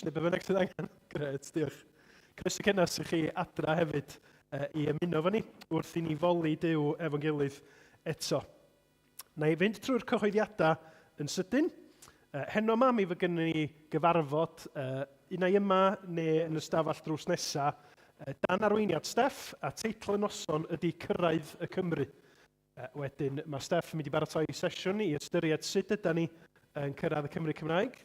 Neu be bynnag sydd angen. Grêt, diolch. Croeso cynnes i chi adra hefyd i ymuno efo ni wrth i ni foli Duw efo'n gilydd eto. Na i fynd trwy'r cyhoeddiadau yn sydyn. Heno yma mi fydd gennym ni gyfarfod un ai yma neu yn y stafell drws nesa dan arweiniad Steff, a teitl y noson ydy Cyrraedd y Cymru. Wedyn mae Steff yn mynd i baratoi sesiwn i ystyried sut yda ni yn cyrraedd y Cymru Cymraeg.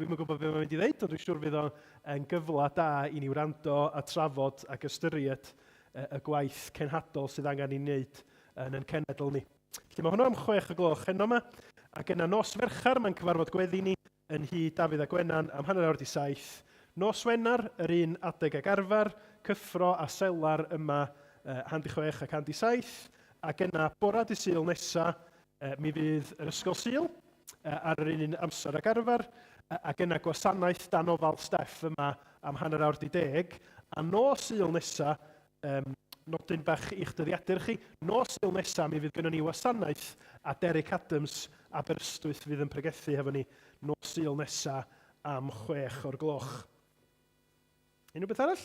Dwi'm yn gwybod be mae'n mynd i ddeud, ond dwi'n siŵr fydd o'n gyfle da i ni wrando a trafod ac ystyried y gwaith cenhadol sydd angen ei wneud yn ein cenedl ni. Felly mae hwnnw am 6 o gloch heno yma, ac yna nos Fercher mae'n cyfarfod gweddi ni yn nhŷ Dafydd a Gwenan am 7:30. Nos Wener, yr un adeg ag arfer, cyffro a selar yma 5:30 ac 6:30, ac yna bora dydd Sul nesa mi fydd yr Ysgol Sul ar yr un un amser ag arfer, ac yna gwasanaeth dan ofal Steff yma am 10:30, a nos Sul nesa, nodyn bach i'ch dyddiadur chi, nos Sul nesa mi fydd gynnon ni wasanaeth a Derek Adams Aberystwyth fydd yn pregethu hefo ni nos Sul nesa am 6 o'r gloch. Unrhyw beth arall?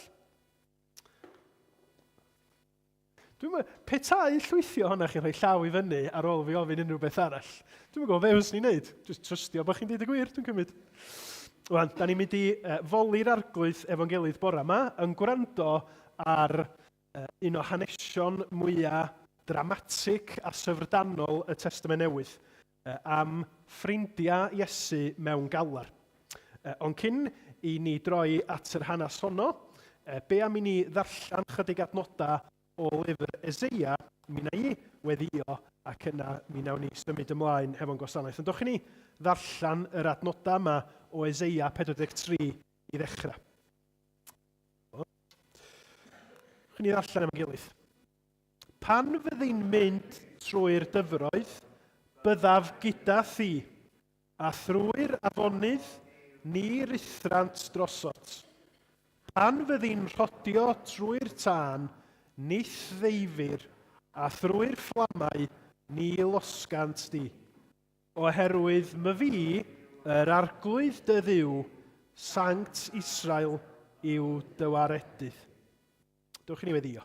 Dwi'm yn... Petai llwythi ohonoch chi'n rhoi llaw i fyny ar ôl fi ofyn unrhyw beth arall, dwi'm yn gwybod be fyswn i'n neud. Jyst trystio bod chi'n deud y gwir, dwi'n cymryd. Wan, da ni'n mynd i foli'r arglwydd efo'n gilydd bore yma, yn gwrando ar un o hanesion mwyaf dramatig a syfrdanol y Testament Newydd, am ffrindiau Iesu mewn galar. Ond cyn i ni droi at yr hanes honno, be am i ni ddarllen chydig adnodau o lyfr Eseia, mi wna i weddïo ac yna mi wnawn ni symud ymlaen hefo'n gwasanaeth. Ond dowch i ni ddarllen yr adnodau yma o Eseia 43 i ddechrau. Dowch i ni ddarllen efo'n gilydd. Pan fyddi'n mynd trwy'r dyfroedd, byddaf gyda thi, A thrwy'r afonydd ni ruthrant drosot. Pan fyddi'n rhodio trwy'r tân, ni'th ddeifir, a thrwy'r fflamau ni losgant di. Oherwydd myfi, yr Arglwydd dy Dduw, Sanct Israel yw dy waredydd. Dewch i ni weddïo.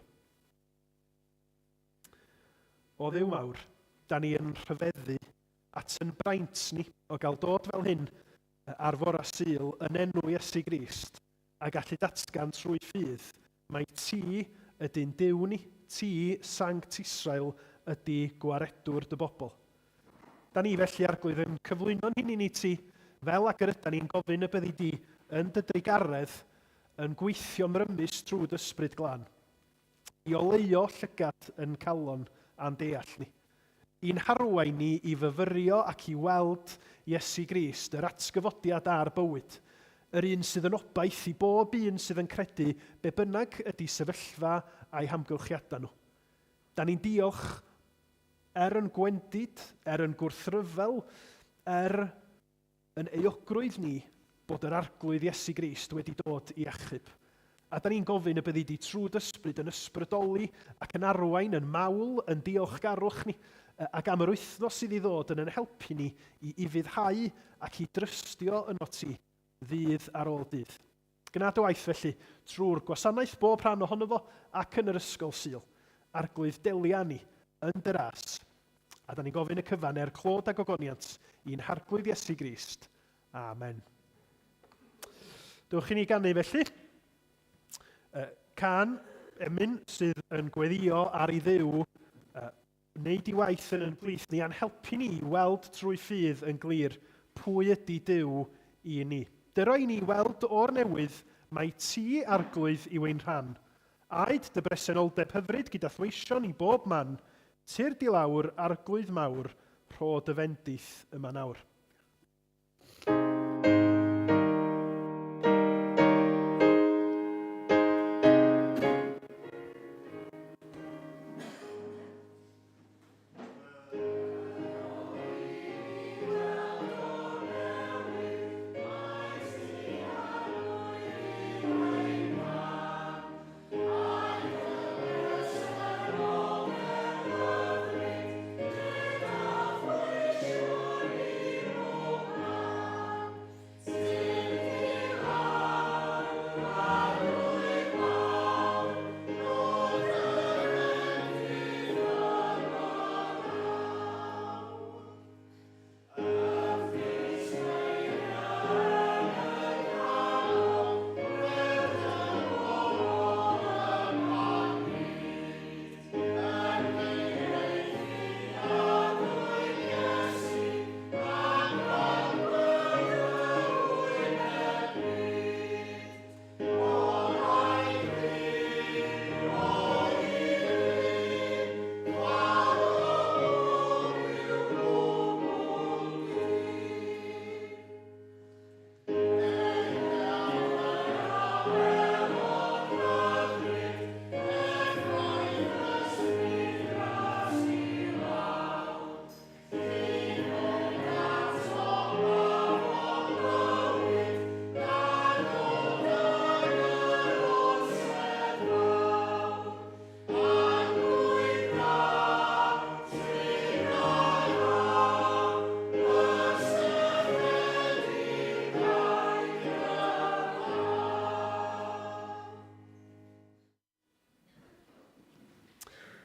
O Dduw mawr, da ni yn rhyfeddu at yn braint ni o gael dod fel hyn ar fore Sul yn enw Iesu Grist a gallu datgan trwy ffydd mai ti ydy'n Duw ni, ti, Sanct Israel, ydy gwaredwr dy bobl. Da ni felly, Arglwydd, yn cyflwyno'n hunain i ti, fel ag yr ydan ni'n gofyn y byddi di yn dy drugaredd yn gweithio'n rymus trwy dy Ysbryd Glân. I oleuo llygad yn calon a'n deall ni. I'n harwain ni i fyfyrio ac i weld Iesu Grist, yr atgyfodiad a'r bywyd, yr un sydd yn obaith i bob un sydd yn credu be bynnag ydy sefyllfa a'i hamgylchiadau nhw. Da ni'n diolch er yn gwendid, er yn gwrthryfel, er yn euogrwydd ni bod yr Arglwydd Iesu Grist wedi dod i achub. A da ni'n gofyn y byddi di trwy d'ysbryd yn ysbrydoli ac yn arwain yn mawl yn diolchgarwch ni, ac am yr wythnos sydd i ddod yn yn helpu ni i ufuddhau ac i drystio ynot ti ddydd ar ôl dydd. Gwna dy waith felly trwy'r gwasanaeth bob rhan ohono fo ac yn yr ysgol Sul. Arglwydd delia ni yn dy ras. A da ni'n gofyn y cyfan er clod a gogoniant i'n Harglwydd Iesu Grist. Amen. Dewch i ni ganu felly. Cân emyn sydd yn gweddio ar i Dduw wneud i waith yn ein plith ni a'n helpu ni i weld trwy ffydd yn glir pwy ydy Duw i ni. Dyro i ni weld o'r newydd mai ti, Arglwydd, yw ein rhan. Aed dy bresenoldeb hyfryd gyda thweision i bob man, tyrd i lawr, Arglwydd mawr, rho dy fendith yma nawr.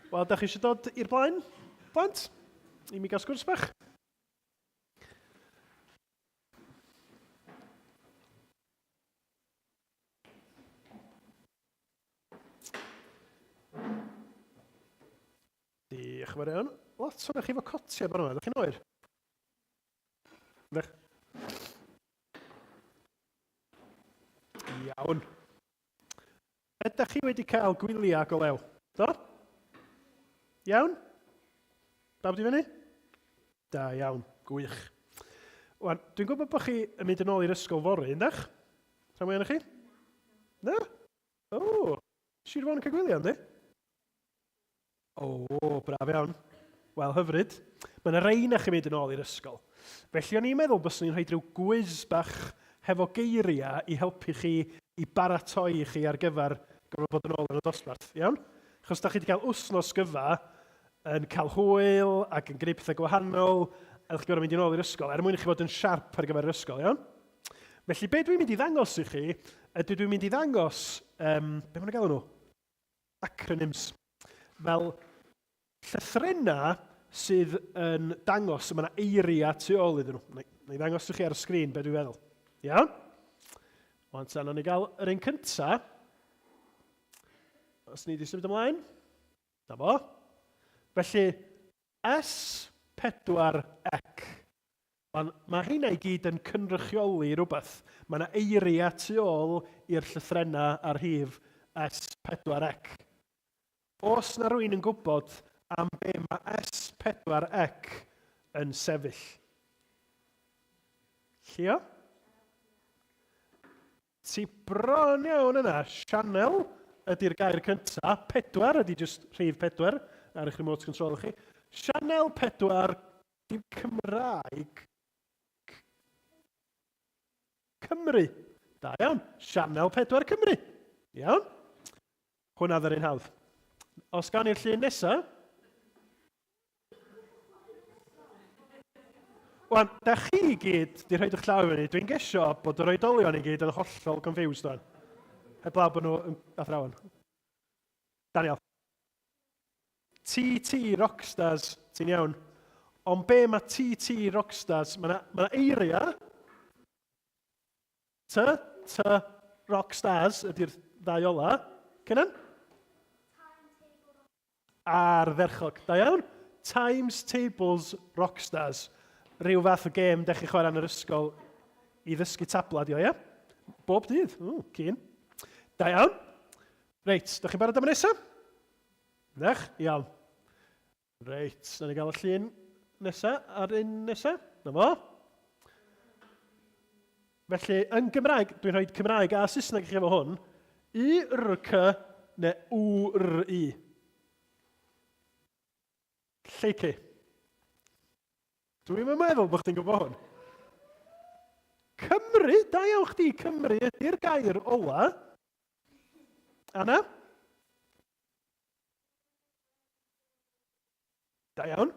Wel, da chi eisiau dod i'r blaen, plant? I mi gael sgwrs bach? Diolch yn fawr iawn. Lot o'n chi efo cotiau bore yma, ydych chi'n oer? Ydych? Iawn. Ydych chi wedi cael gwyliau go lew? Do? Iawn? Bawb di fyny? Da iawn, gwych. Wan, dwi'n gwybod bod chi yn mynd yn ôl i'r ysgol fory, yndach? Rhan mwy chi? Na? O, Sir Fôn yn cael gwyliau, yndi? O, braf iawn. Wel, hyfryd. Mae yna rei na chi'n mynd yn ôl i'r ysgol. Felly o'n i'n meddwl byswn i'n rhoi rhyw gwis bach hefo geiriau i helpu chi i baratoi chi ar gyfer gorfod bod yn ôl yn y dosbarth, iawn? Achos da chi wedi cael wsnos gyfa yn cael hwyl ac yn gwneud pethau gwahanol, a ddech chi'n gorfod mynd yn ôl i'r ysgol, er mwyn i chi fod yn siarp ar gyfer yr ysgol, iawn? Felly, be dwi'n mynd i ddangos i chi, ydy dwi'n mynd i ddangos, um, be maen nhw'n galw nhw? Acronyms. Fel llythrennau sydd yn dangos, mae yna eiriau tu ôl iddyn nhw. Na i ddangos i chi ar y sgrin be dwi'n feddwl. Iawn? Wan ta, nawn ni gael yr un cynta. Os ni wedi symud ymlaen. Na fo. Felly, S4 ec. Ond mae rheina i gyd yn cynrychioli rhywbeth. Mae yna eiriau tu ôl i'r llythrennau a'r rhif S4C. Oes na rwy'n yn gwybod am be mae S4C yn sefyll? Llio? Ti bron iawn yna. Sianel ydy'r gair cynta. Pedwar ydy jyst rhif pedwar ar eich remote control chi. Sianel pedwar, dim Cymraeg. Cymru. Da iawn. Sianel pedwar Cymru. Iawn. Hwna ddyr un hawdd. Os gawn ni'r llun nesaf. Wan, da chi i gyd di rhoi eich llaw i fyny. Dwi'n gesio bod yr oedolion i gyd yn hollol confused o'n. Heblaw bod nhw yn athrawon. Daniel. TT Rockstars, ti'n iawn. Ond be mae TT Rockstars? Mae yna ma eiriau. T, T, Rockstars ydy'r ddau ola. Cynan? Ardderchog. Da iawn. Times Tables Rockstars. Rhyw fath o gêm dech chi chwarae yn yr ysgol i ddysgu tabla, di o, ie? Bob dydd. O, cyn. Da iawn. Reit, da chi'n barod am y nesaf? Nech, iawn. Reit, na ni gael y llun nesaf a'r un nesaf. Na fo. Felly, yn Gymraeg, dwi'n rhoi Cymraeg a Saesneg i chi efo hwn, U, R, C neu U, R, I. Lleucu. Dwi'm yn meddwl bod chdi'n gwybod hwn. Cymru, da iawn chdi, Cymru ydy'r gair ola. Anna? Da iawn.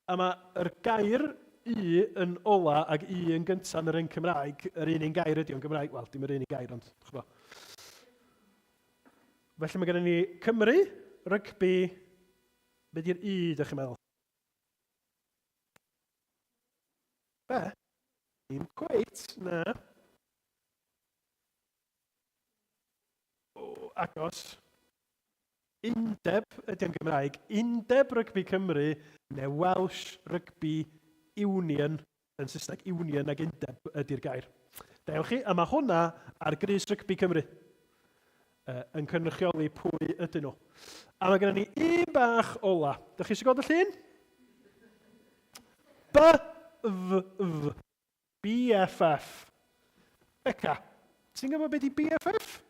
A mae yr gair U yn ola ac U yn gyntaf yn yr un Cymraeg, yr un un gair ydy o'n Gymraeg. Wel, dim yr un un gair, ond ch'bo. Felly mae gennym ni Cymru, rygbi, be di'r U, ydych chi'n meddwl? Be? Dim cweit, na. O, agos. Undeb ydy o'n Gymraeg, Undeb Rygbi Cymru neu Welsh Rugby Union yn Saesneg. Union ag undeb ydy'r gair. Da iawn chi, a mae hwnna ar grys Rygbi Cymru yn cynrychioli pwy ydyn nhw. A mae gennym ni un bach ola. Dych chi eisiau gweld y llun? B, F, F. BFF. Beca, ti'n gwybod beth di BFF?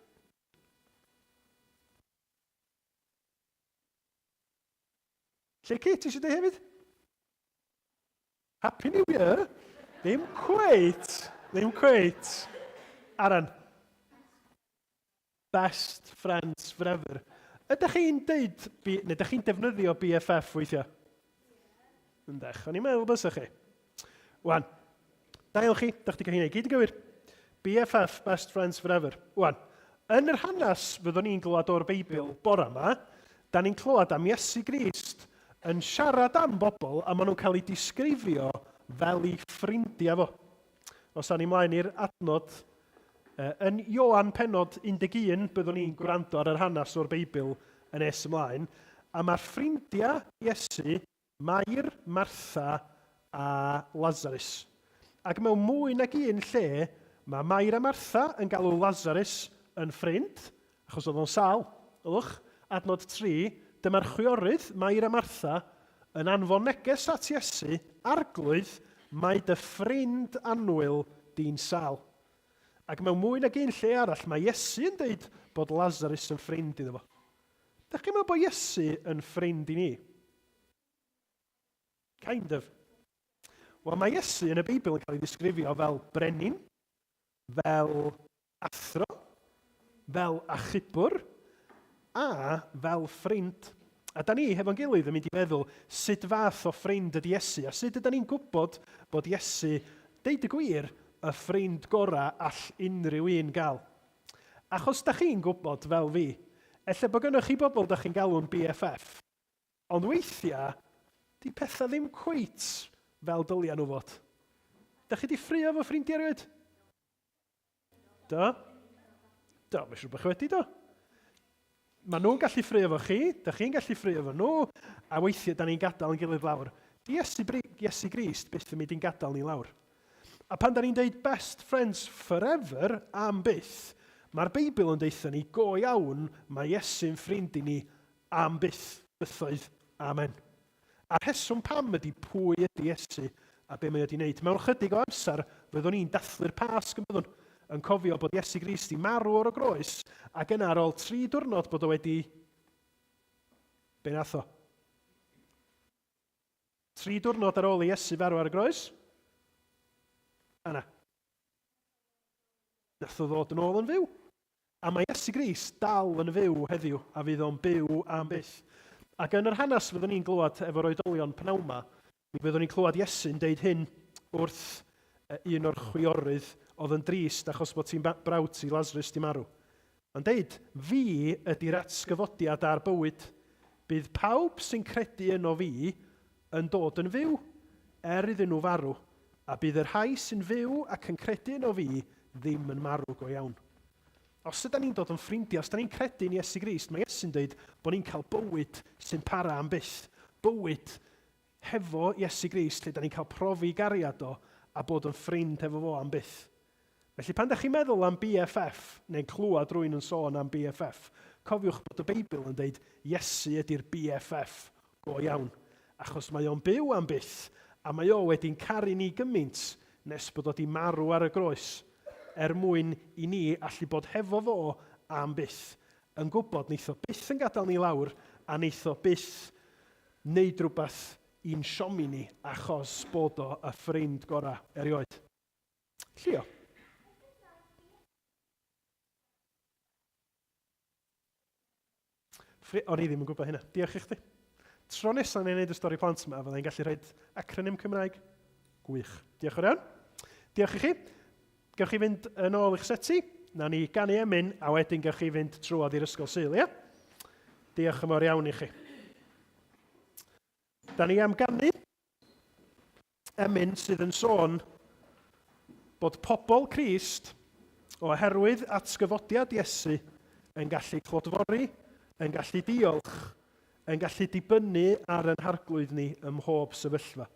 Lleucu, ti eisiau dweud hefyd? Happy New Year? Ddim cweit. Ddim cweit. Aran. Best friends forever. Ydych chi'n deud, neu ydych chi'n defnyddio BFF weithiau? Yndech, o'n i'n meddwl bysach chi. Wan, da iawn chi, da chi wedi cael hynna i gyd yn gywir. BFF, Best Friends Forever. Wan, Yn yr hanes fyddwn ni'n glywed o'r Beibl bore yma, da ni'n clywed am Iesu Grist yn siarad am bobl a maen nhw'n cael eu disgrifio fel ei ffrindiau fo. Os awn ni mlaen i'r adnod, yn Ioan pennod 11, byddwn ni'n gwrando ar yr hanes o'r Beibl yn nes ymlaen, a mae'r ffrindiau Iesu Mair, Martha a Lasarus. Ac mewn mwy nag un lle, mae Mair a Martha yn galw Lasarus yn ffrind, achos oedd o'n sâl. Ylwch, adnod 3, dyma'r chwiorydd, Mair a Martha, yn anfon neges at Iesu, Arglwydd, mae dy ffrind annwyl di'n sâl. Ac mewn mwy nag un lle arall, mae Iesu yn dweud bod Lasarus yn ffrind iddo fo. Dych chi'n meddwl bod Iesu yn ffrind i ni? Kind of. Wel, mae Iesu yn y Beibl yn cael ei ddisgrifio fel brenin, fel athro, fel achubwr, a fel ffrind. A da ni hefo'n gilydd yn mynd i feddwl sut fath o ffrind ydy Iesu, a sut ydy ni'n gwybod bod Iesu, deud y gwir, y ffrind gorau all unrhyw un gael. Achos da chi'n gwybod, fel fi, ella bod gynnoch chi bobl da chi'n galw'n BFF, ond weithiau, di pethau ddim cweit fel dylia nhw fod. Da chi di ffrio efo ffrindiau erioed? Do? Do, mae'n siŵr bod chi wedi do. Maen nhw'n gallu ffrio efo chi, da chi'n gallu ffrio efo nhw, a weithiau da ni'n gadael yn gilydd lawr. Di Iesu, Iesu Grist byth yn mynd i'n gadael ni lawr. A pan da ni'n deud best friends forever, am byth, mae'r Beibl yn deutha ni go iawn mae Iesu'n ffrind i ni am byth, bythoedd, amen. A'r rheswm pam ydy pwy ydy Iesu a be mae o wedi wneud. Mewn chydig o amser, fyddwn ni'n dathlu'r Pasg yn byddwn, yn cofio bod Iesu Grist i marw ar y groes, ac yna ar ôl tri diwrnod bod o wedi... Be nath o? Tri diwrnod ar ôl i Iesu farw ar y groes? Yna. Nath o ddod yn ôl yn fyw. A mae Iesu Grist dal yn fyw heddiw, a fydd o'n byw am byth. Ac yn yr hanes fyddwn ni'n glywed efo'r oedolion pnawn 'ma, mi fyddwn ni'n clywed Iesu'n deud hyn wrth un o'r chwiorydd oedd yn drist achos bod ti'n brawd i Lasarus 'di marw. Mae'n deud, Fi ydy'r atgyfodiad a'r bywyd. Bydd pawb sy'n credu yno fi yn dod yn fyw, er iddyn nhw farw, a bydd y rhai sy'n fyw ac yn credu yno fi ddim yn marw go iawn. Os ydan ni'n dod yn ffrindiau, os da ni'n credu yn Iesu Grist, mae Iesu'n dweud bod ni'n cael bywyd sy'n para am byth. Bywyd hefo Iesu Grist lle da ni'n cael profi gariad o a bod yn ffrind hefo fo am byth. Felly pan da chi'n meddwl am BFF, neu'n clywed rwy'n yn sôn am BFF, cofiwch bod y Beibl yn dweud Iesu ydy'r BFF go iawn, achos mae o'n byw am byth, a mae o wedi'n caru ni gymaint nes bod o 'di marw ar y groes, er mwyn i ni allu bod hefo fo am byth, yn gwybod neith o byth yn gadael ni lawr, a neith o byth neud rhywbeth i'n siomi ni, achos bod o y ffrind gorau erioed. Llio. O'n i ddim yn gwybod hynna. Diolch i chdi. Tro nesaf ni'n gwneud y stori plant yma, fyddai'n gallu rhoi acronym Cymraeg. Gwych. Diolch yn iawn. Diolch i chi. Gewch chi fynd yn ôl i'ch seti. Na ni ganu emyn, a wedyn gewch chi fynd trwodd i'r ysgol Sul, ie? Diolch yn fawr iawn i chi. Da ni am ganu emyn sydd yn sôn bod pobl Crist, oherwydd atgyfodiad Iesu, yn gallu clodfori, yn gallu diolch, yn gallu dibynnu ar yn harglwydd ni ym mhob sefyllfa.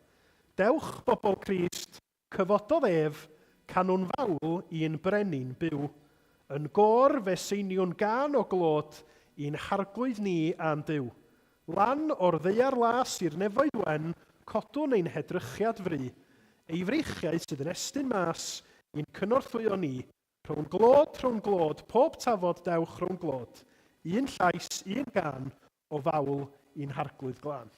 Dewch, bobl Crist, Cyfododd ef, canwn fawl i'n brenin byw. Yn gôr fe seiniwn gân o glod i'n Harglwydd ni a'n Duw. Lan o'r ddaear las i'r nefoedd wen, codwn ein hedrychiad fry. Ei freichiau sydd yn estyn mas i'n cynorthwyo ni. Rhown glod, rhown glod, pob tafod dewch rhown glod. Un llais, un gân, o fawl i'n Harglwydd glân.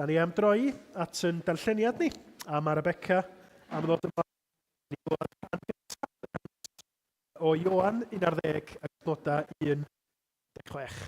Da ni am droi at yn darlleniad ni, a mae Rebecca am ddod ymlaen i glywed rhan gyntaf o Ioan 11 ac nodau 16. Diolch.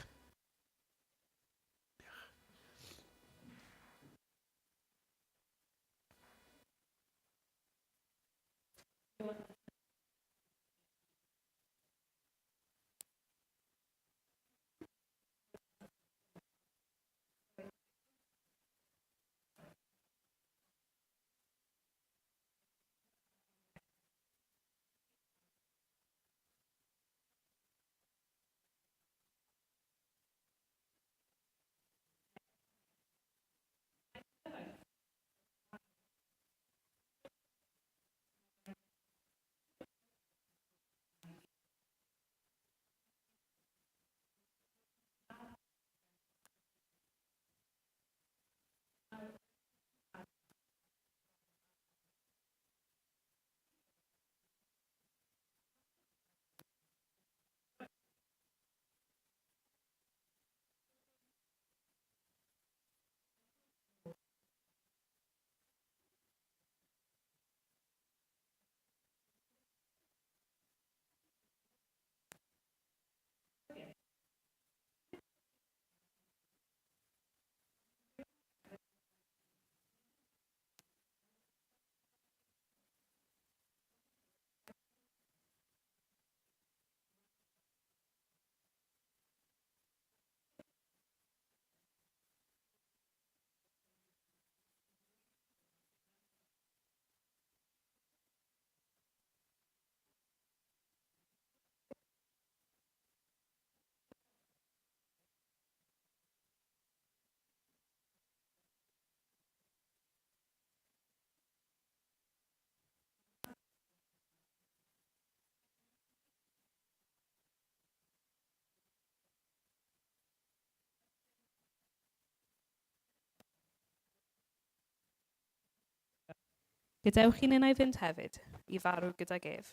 Gadewch i ninnau fynd hefyd, i farw gydag ef.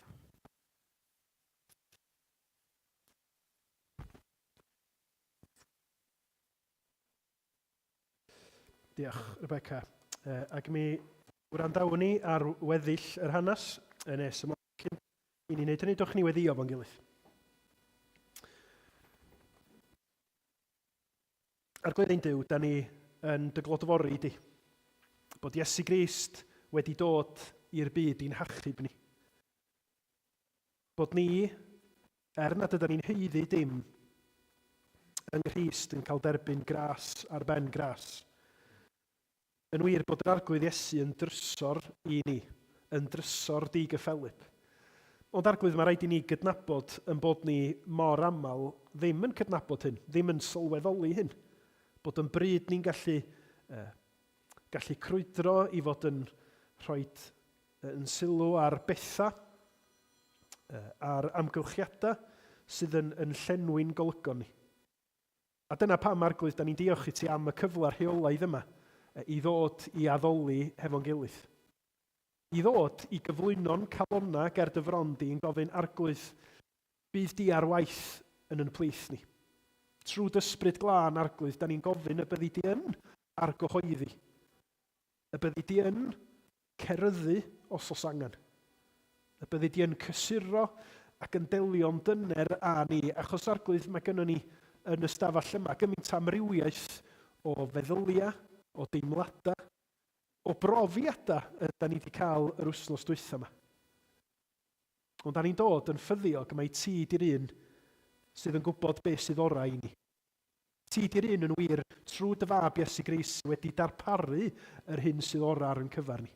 Diolch, Rebecca. Ac mi wrandawn ni ar weddill yr hanes yn nes ymlaen. Cyn i ni wneud hynny, dewch ni weddio fo'n gilydd. Arglwydd ein Duw, da ni yn dy glodfori di, bod Iesu Grist wedi dod i'r byd i'n hachub ni. Bod ni, er nad ydyn ni'n haeddu dim, yng Nghrist yn cael derbyn gras ar ben gras. Yn wir, bod yr Arglwydd Iesu yn drysor i ni, yn drysor digyffelyb. Ond Arglwydd, mae rhaid i ni gydnabod yn bod ni mor aml ddim yn cydnabod hyn, ddim yn sylweddoli hyn. Bod yn bryd ni'n gallu, uh, gallu crwydro i fod yn rhoi yn sylw ar bethau, uh, ar amgylchiadau sydd yn, yn llenwi'n golygon ni. A dyna pam, Arglwydd, da ni'n diolch i ti am y cyfle rheolaidd yma i ddod i addoli hefo'n gilydd. I ddod i gyflwyno'n calonnau ger dy fron di yn gofyn, Arglwydd, bydd di ar waith yn yn plith ni. Trwy dy ysbryd glân, Arglwydd, da ni'n gofyn y byddi di yn argyhoeddi, y byddi di yn ceryddu os oes angen. Y byddi di yn cysuro ac yn delio'n dyner â ni, achos Arglwydd, mae gynnon ni yn y stafell yma gymaint amrywiaeth o feddyliau, o deimladau, o brofiadau da ni wedi cael yr wythnos dwytha yma. Ond da ni'n dod yn ffyddiog mai ti di'r un sydd yn gwybod beth sydd orau i ni. Ti di'r un yn wir, trwy dy Fab Iesu Grist, sydd wedi darparu yr hyn sydd orau ar yn cyfer ni.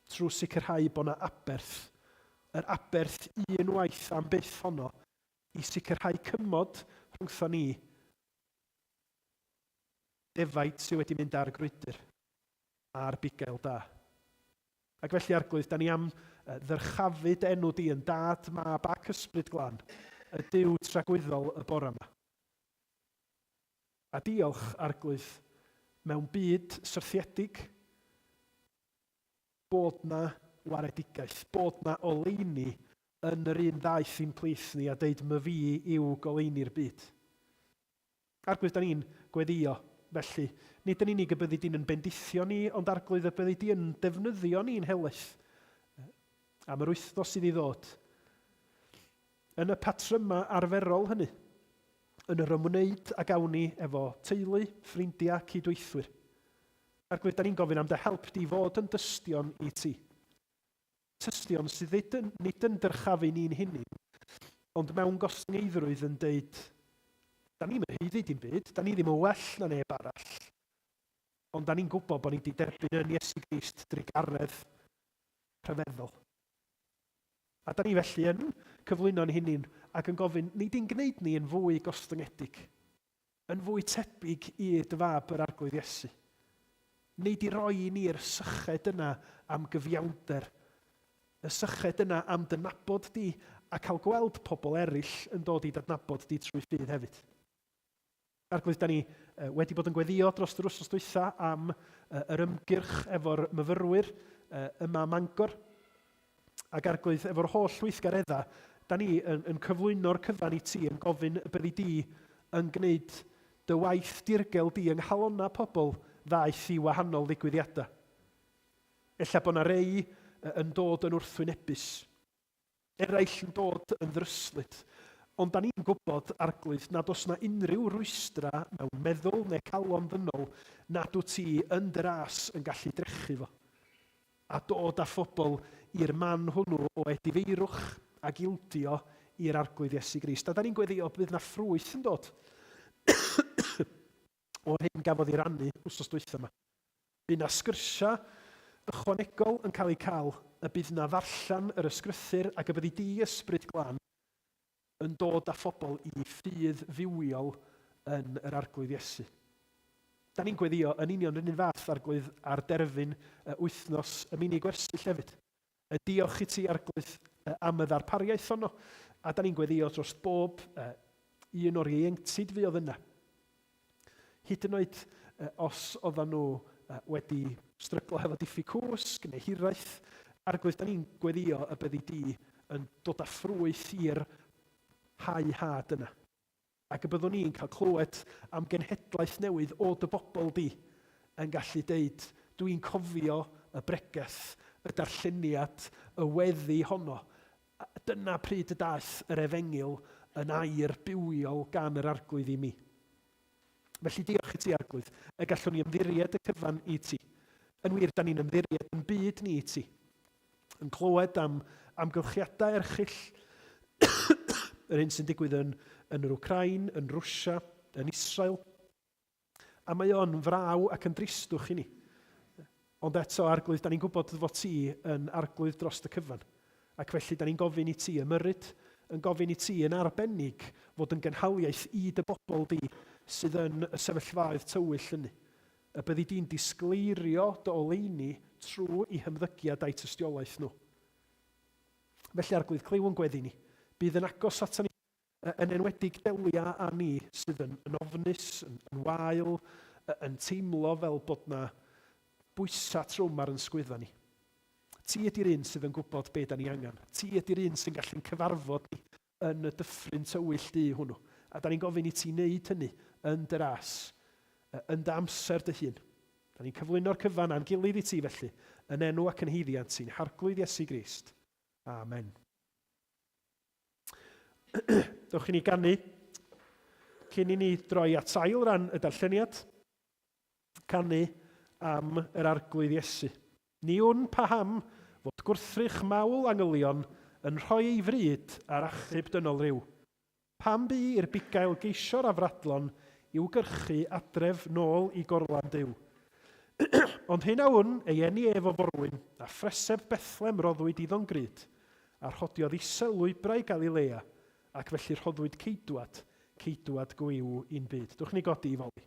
Trwy sicrhau bod 'na aberth, yr aberth un waith am byth honno, i sicrhau cymod rhwngtho ni, defaid sydd wedi mynd ar grwydr, a'r bugail da. Ac felly, Arglwydd, da ni am ddyrchafu dy enw di yn Dad, Mab ac Ysbryd Glân, y Duw tragwyddol y bore yma. A diolch, Arglwydd, mewn byd syrthiedig, bod 'na waredigaeth, bod 'na oleuni yn yr un ddaeth i'n plith ni a deud, 'My fi yw goleuni'r byd. Arglwydd, da ni'n gweddïo. felly, nid yn unig y byddi di'n yn bendithio ni, ond Arglwydd y byddi di yn defnyddio ni'n helaeth am yr wythnos sydd i ddod. Yn y patrymau arferol hynny, yn yr ymwneud a gawn ni efo teulu, ffrindiau, cydweithwyr. Arglwydd, da ni'n gofyn am dy help di fod yn dystion i ti. Tystion sydd nid yn, nid yn dyrchafu ni'n hunain, ond mewn gostyngeiddrwydd yn deud, da ni'm yn haeddu dim byd, da ni ddim yn well na neb arall, ond da ni'n gwybod bod ni wedi derbyn yn Iesu Grist drugaredd rhyfeddol. A da ni felly yn cyflwyno'n hunain ac yn gofyn, nid i'n gwneud ni yn fwy gostyngedig, yn fwy tebyg i dy fab yr Arglwydd Iesu. Nid i roi i ni'r syched yna am gyfiawnder, y syched yna am dy nabod di a cael gweld pobl eraill yn dod i d'adnabod di trwy ffydd hefyd. Arglwydd, da ni wedi bod yn gweddio dros yr wythnos dwytha am yr ymgyrch efo'r myfyrwyr yma ym Mangor. Ac Arglwydd, efo'r holl weithgareddau, da ni yn, yn cyflwyno'r cyfan i ti, yn gofyn y byddi di yn gwneud dy waith dirgel di yng nghalonnau pobl ddaeth i wahanol ddigwyddiadau. Ella bod 'na rei yn dod yn wrthwynebus. Eraill yn dod yn ddryslyd. Ond da ni'n gwybod, Arglwydd, nad oes 'na unrhyw rwystrau mewn meddwl neu calon ddynol nad wyt ti yn dy ras yn gallu drechu fo. A dod â phobl i'r man hwnnw o edifeirwch ac ildio i'r Arglwydd Iesu Grist. A da ni'n gweddio bydd 'na ffrwyth yn dod o'r hyn gafodd ei rannu wythnos dwytha yma. Bydd 'na sgyrsiau ychwanegol yn cael eu cael, y bydd 'na ddarllen yr Ysgrythur ac y byddi di, Ysbryd Glân, yn dod â phobl i ffydd fywiol yn yr Arglwydd Iesu. Da ni'n gweddio yn union yr un fath, Arglwydd, ar derfyn wythnos y mini gwersyll hefyd. Y diolch i ti, Arglwydd, am y ddarpariaeth honno, a da ni'n gweddio dros bob un o'r ieuenctid fuodd yna. Hyd yn oed os oedden nhw wedi stryglo hefo diffyg cwsg neu hiraeth, Arglwydd, da ni'n gweddio y byddi di yn dod â ffrwyth i'r hau had yna. Ac y byddwn ni'n cael clywed am genhedlaeth newydd o dy bobl di yn gallu deud, dwi'n cofio y bregeth, y darlleniad, y weddi honno. Dyna pryd y daeth yr efengyl yn air bywiol gan yr Arglwydd i mi. Felly diolch i ti, Arglwydd, y gallwn ni ymddiried y cyfan i ti. Yn wir, da ni'n ymddiried yn byd ni i ti. Yn clywed am amgylchiadau erchyll, yr hyn sy'n digwydd yn, yn yr Wcrain, yn Rwsia, yn Israel. A mae o'n fraw ac yn dristwch i ni. Ond eto, Arglwydd, da ni'n gwybod fod ti yn Arglwydd dros y cyfan. Ac felly, da ni'n gofyn i ti ymyrryd, yn gofyn i ti yn arbennig fod yn gynhaliaeth i dy bobl di sydd yn y sefyllfaoedd tywyll hynny. Y byddi di'n disgleirio dy oleuni trwy eu hymddygiad a'u tystiolaeth nhw. Felly, Arglwydd, clyw yn gweddi ni. Bydd yn agos aton ni. Yn enwedig delia â ni sydd yn, yn ofnus, yn, yn wael, yn teimlo fel bod na bwysau trwm ar yn sgwydda ni. Ti ydy'r un sydd yn gwybod be da ni angen. Ti ydy'r un sy'n gallu'n cyfarfod ni yn y dyffryn tywyll du hwnnw. A da ni'n gofyn i ti wneud hynny yn dy ras, yn dy amser dy hun. Da ni'n cyflwyno'r cyfan a'n gilydd i ti felly, yn enw ac yn haeddiant i'n Harglwydd Iesu Grist. Amen. Dewch i ni ganu cyn i ni droi at ail ran y darlleniad. Canu am yr Arglwydd Iesu. Ni wn paham fod gwrthrych mawl angylion yn rhoi ei fryd ar achub dynol ryw. Pam bu i'r bugail geisio'r afradlon i'w gyrchu adref nôl i gorlan Duw? Ond hyn a wn, ei eni ef o forwyn, a phreseb Bethlem roddwyd iddo'n grud, a rhodiodd isel lwybrau Galilea, ac felly rhoddwyd ceidwad, ceidwad gwiw i'n byd. Dwch ni godi i foli.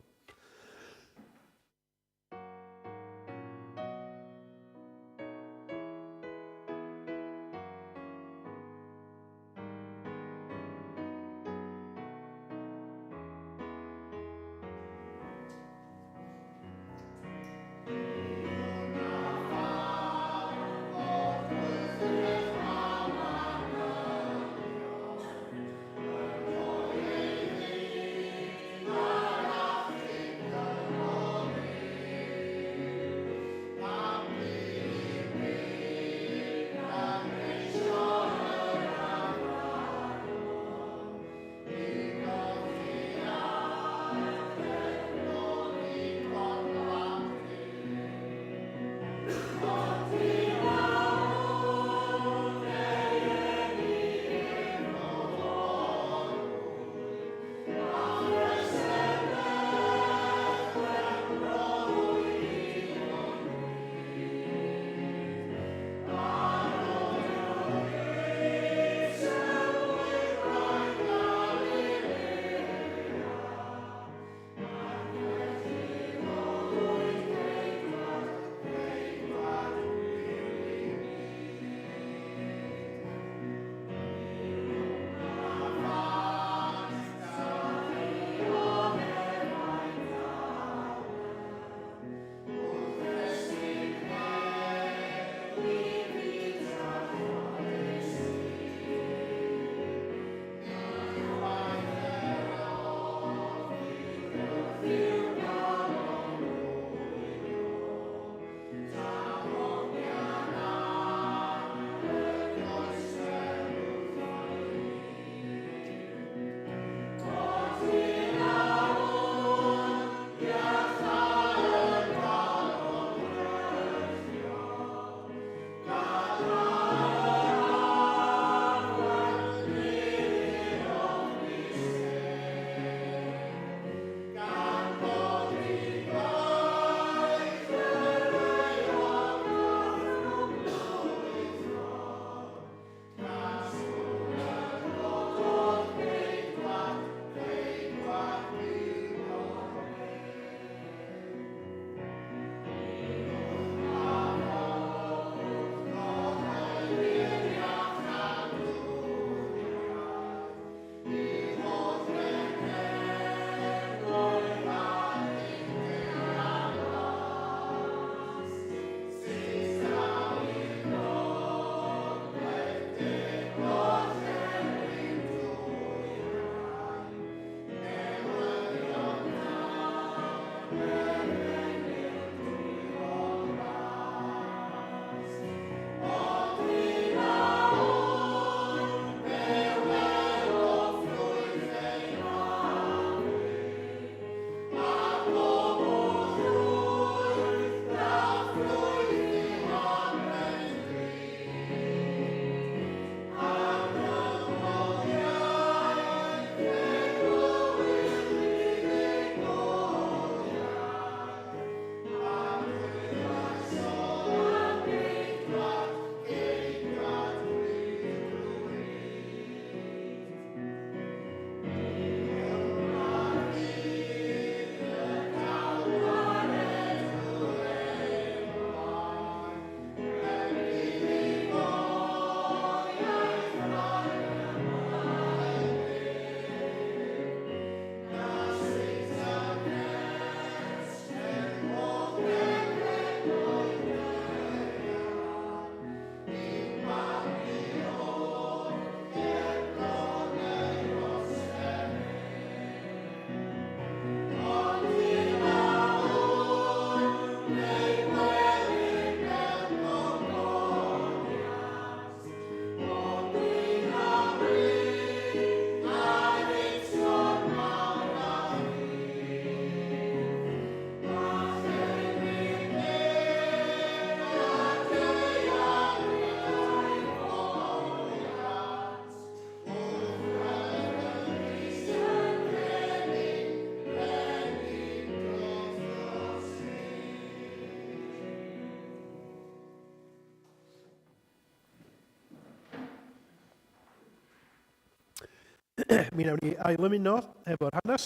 Mi wnawn ni ailymuno efo'r hanes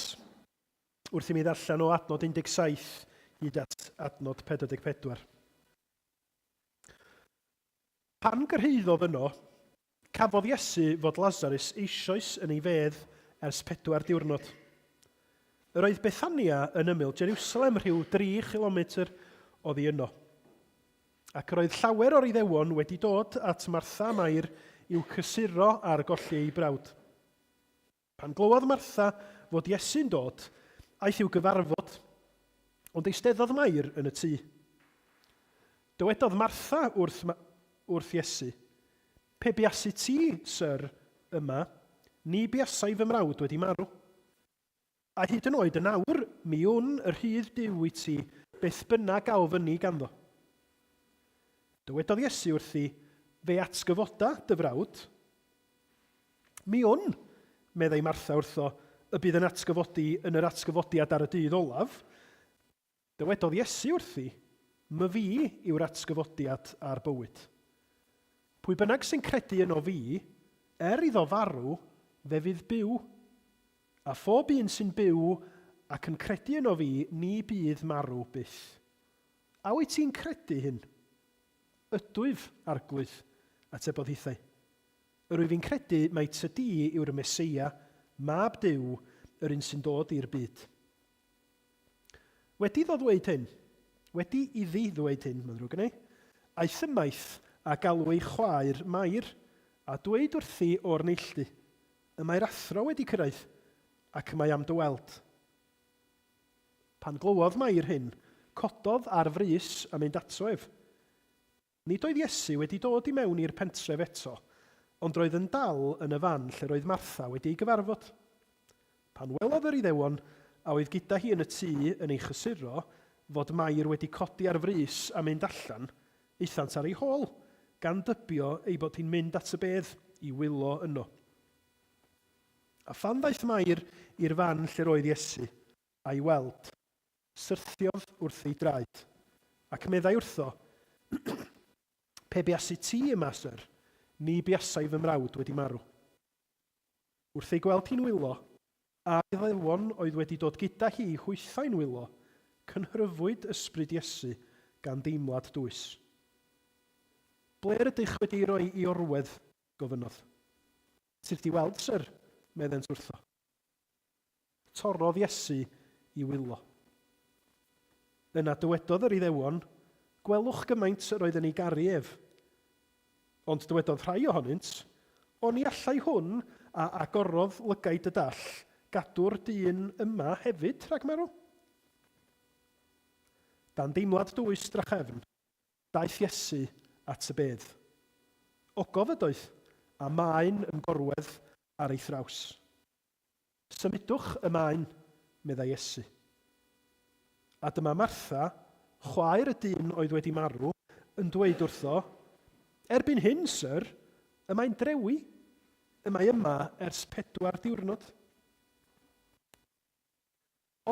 wrth i mi ddarllen o adnod 17 hyd at adnod 44. Pan gyrhaeddodd yno, cafodd Iesu fod Lasarus eisoes yn ei fedd ers pedwar diwrnod. Yr oedd Bethania yn ymyl Jerusalem rhyw dri chilometr oddi yno. Ac yr oedd llawer o'r Iddewon wedi dod at Martha a Mair i'w cysuro ar golli eu brawd. Pan glywodd Martha fod Iesu'n dod, aeth i'w gyfarfod, ond eisteddodd Mair yn y tŷ. Dywedodd Martha wrth, wrth Iesu, Pe buasu ti, syr, yma, ni buasai fy mrawd wedi marw. A hyd yn oed yn awr, mi wn y rhydd Duw i ti, beth bynnag a ofynni ganddo. Dywedodd Iesu wrthi, Fe atgyfoda dy frawd. Mi wn, meddai Martha wrtho, y bydd yn atgyfodi yn yr atgyfodiad ar y dydd olaf. Dywedodd Iesu wrthi, Myfi yw'r atgyfodiad a'r bywyd. Pwy bynnag sy'n credu yno fi, er iddo farw, fe fydd byw. A phob un sy'n byw ac yn credu yno fi, ni bydd marw byth. A wyt ti'n credu hyn? Ydwyf, Arglwydd, atebodd hithau. Yr wyf i'n credu mai ty di yw'r Meseia, Mab Duw, yr un sy'n dod i'r byd. Wedi iddo ddweud hyn, wedi iddi ddweud hyn, mae'n ddrwg gen i, aeth ymaith a galw ei chwaer Mair, a dweud wrthi o'r neilltu, Y mae'r athro wedi cyrraedd, ac y mae am dy weld. Pan glywodd Mair hyn, cododd ar frys a mynd ato ef. Nid oedd Iesu wedi dod i mewn i'r pentref eto, ond roedd yn dal yn y fan lle roedd Martha wedi ei gyfarfod. Pan welodd yr Iddewon, a oedd gyda hi yn y tŷ yn ei chysuro, fod Mair wedi codi ar frys a mynd allan, aethant ar ei hôl, gan dybio ei bod hi'n mynd at y bedd i wylo yno. A phan ddaeth Mair i'r fan lle roedd Iesu, a'i weld, Syrthiodd wrth ei draed, ac meddai wrtho, Pe buasit ti yma, syr, ni buasai fy mrawd wedi marw. Wrth ei gweld hi'n wylo, a'r Iddewon oedd wedi dod gyda hi hwythau'n wylo, cynhyrfwyd ysbryd Iesu gan deimlad dwys. Ble yr ydych wedi ei roi i orwedd? gofynnodd. Tyrd i weld, syr, meddent wrtho. Torrodd Iesu i wylo. Yna dywedodd yr Iddewon, Gwelwch gymaint yr oedd yn ei garu ef. Ond dywedodd rhai ohonynt, Oni allai hwn a agorodd lygaid y dall gadw'r dyn yma hefyd rhag marw? Dan deimlad dwys drachefn, daeth Iesu at y bedd. Ogof ydoedd, a maen yn gorwedd ar ei thraws. Symudwch y maen, meddai Iesu. A dyma Martha, chwaer y dyn oedd wedi marw, yn dweud wrtho, Erbyn hyn, syr, y mae'n drewi. Y mae yma ers pedwar diwrnod.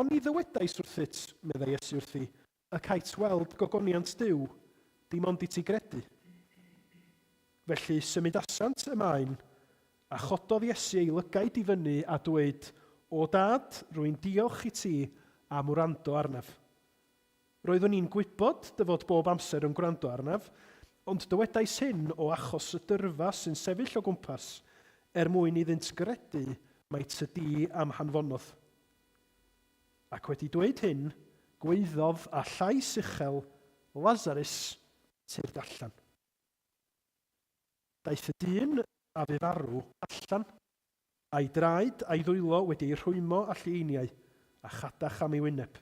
Oni ddywedais wrthyt, meddai Iesu wrthi, y cait weld gogoniant Duw, dim ond i ti gredu. Felly symudasant y maen, a chododd Iesu ei lygaid i fyny a dweud, O Dad, rwy'n diolch i ti am wrando arnaf. Roeddwn i'n gwybod dy fod bob amser yn gwrando arnaf, ond dywedais hyn o achos y dyrfa sy'n sefyll o gwmpas, er mwyn iddynt gredu mai ty di a'm hanfonodd. Ac wedi dweud hyn, gwaeddodd â llais uchel, Lasarus, tyrd allan. Daeth y dyn a fu farw allan, a'i draed a'i ddwylo wedi eu rhwymo â llieiniau, a chadach am ei wyneb.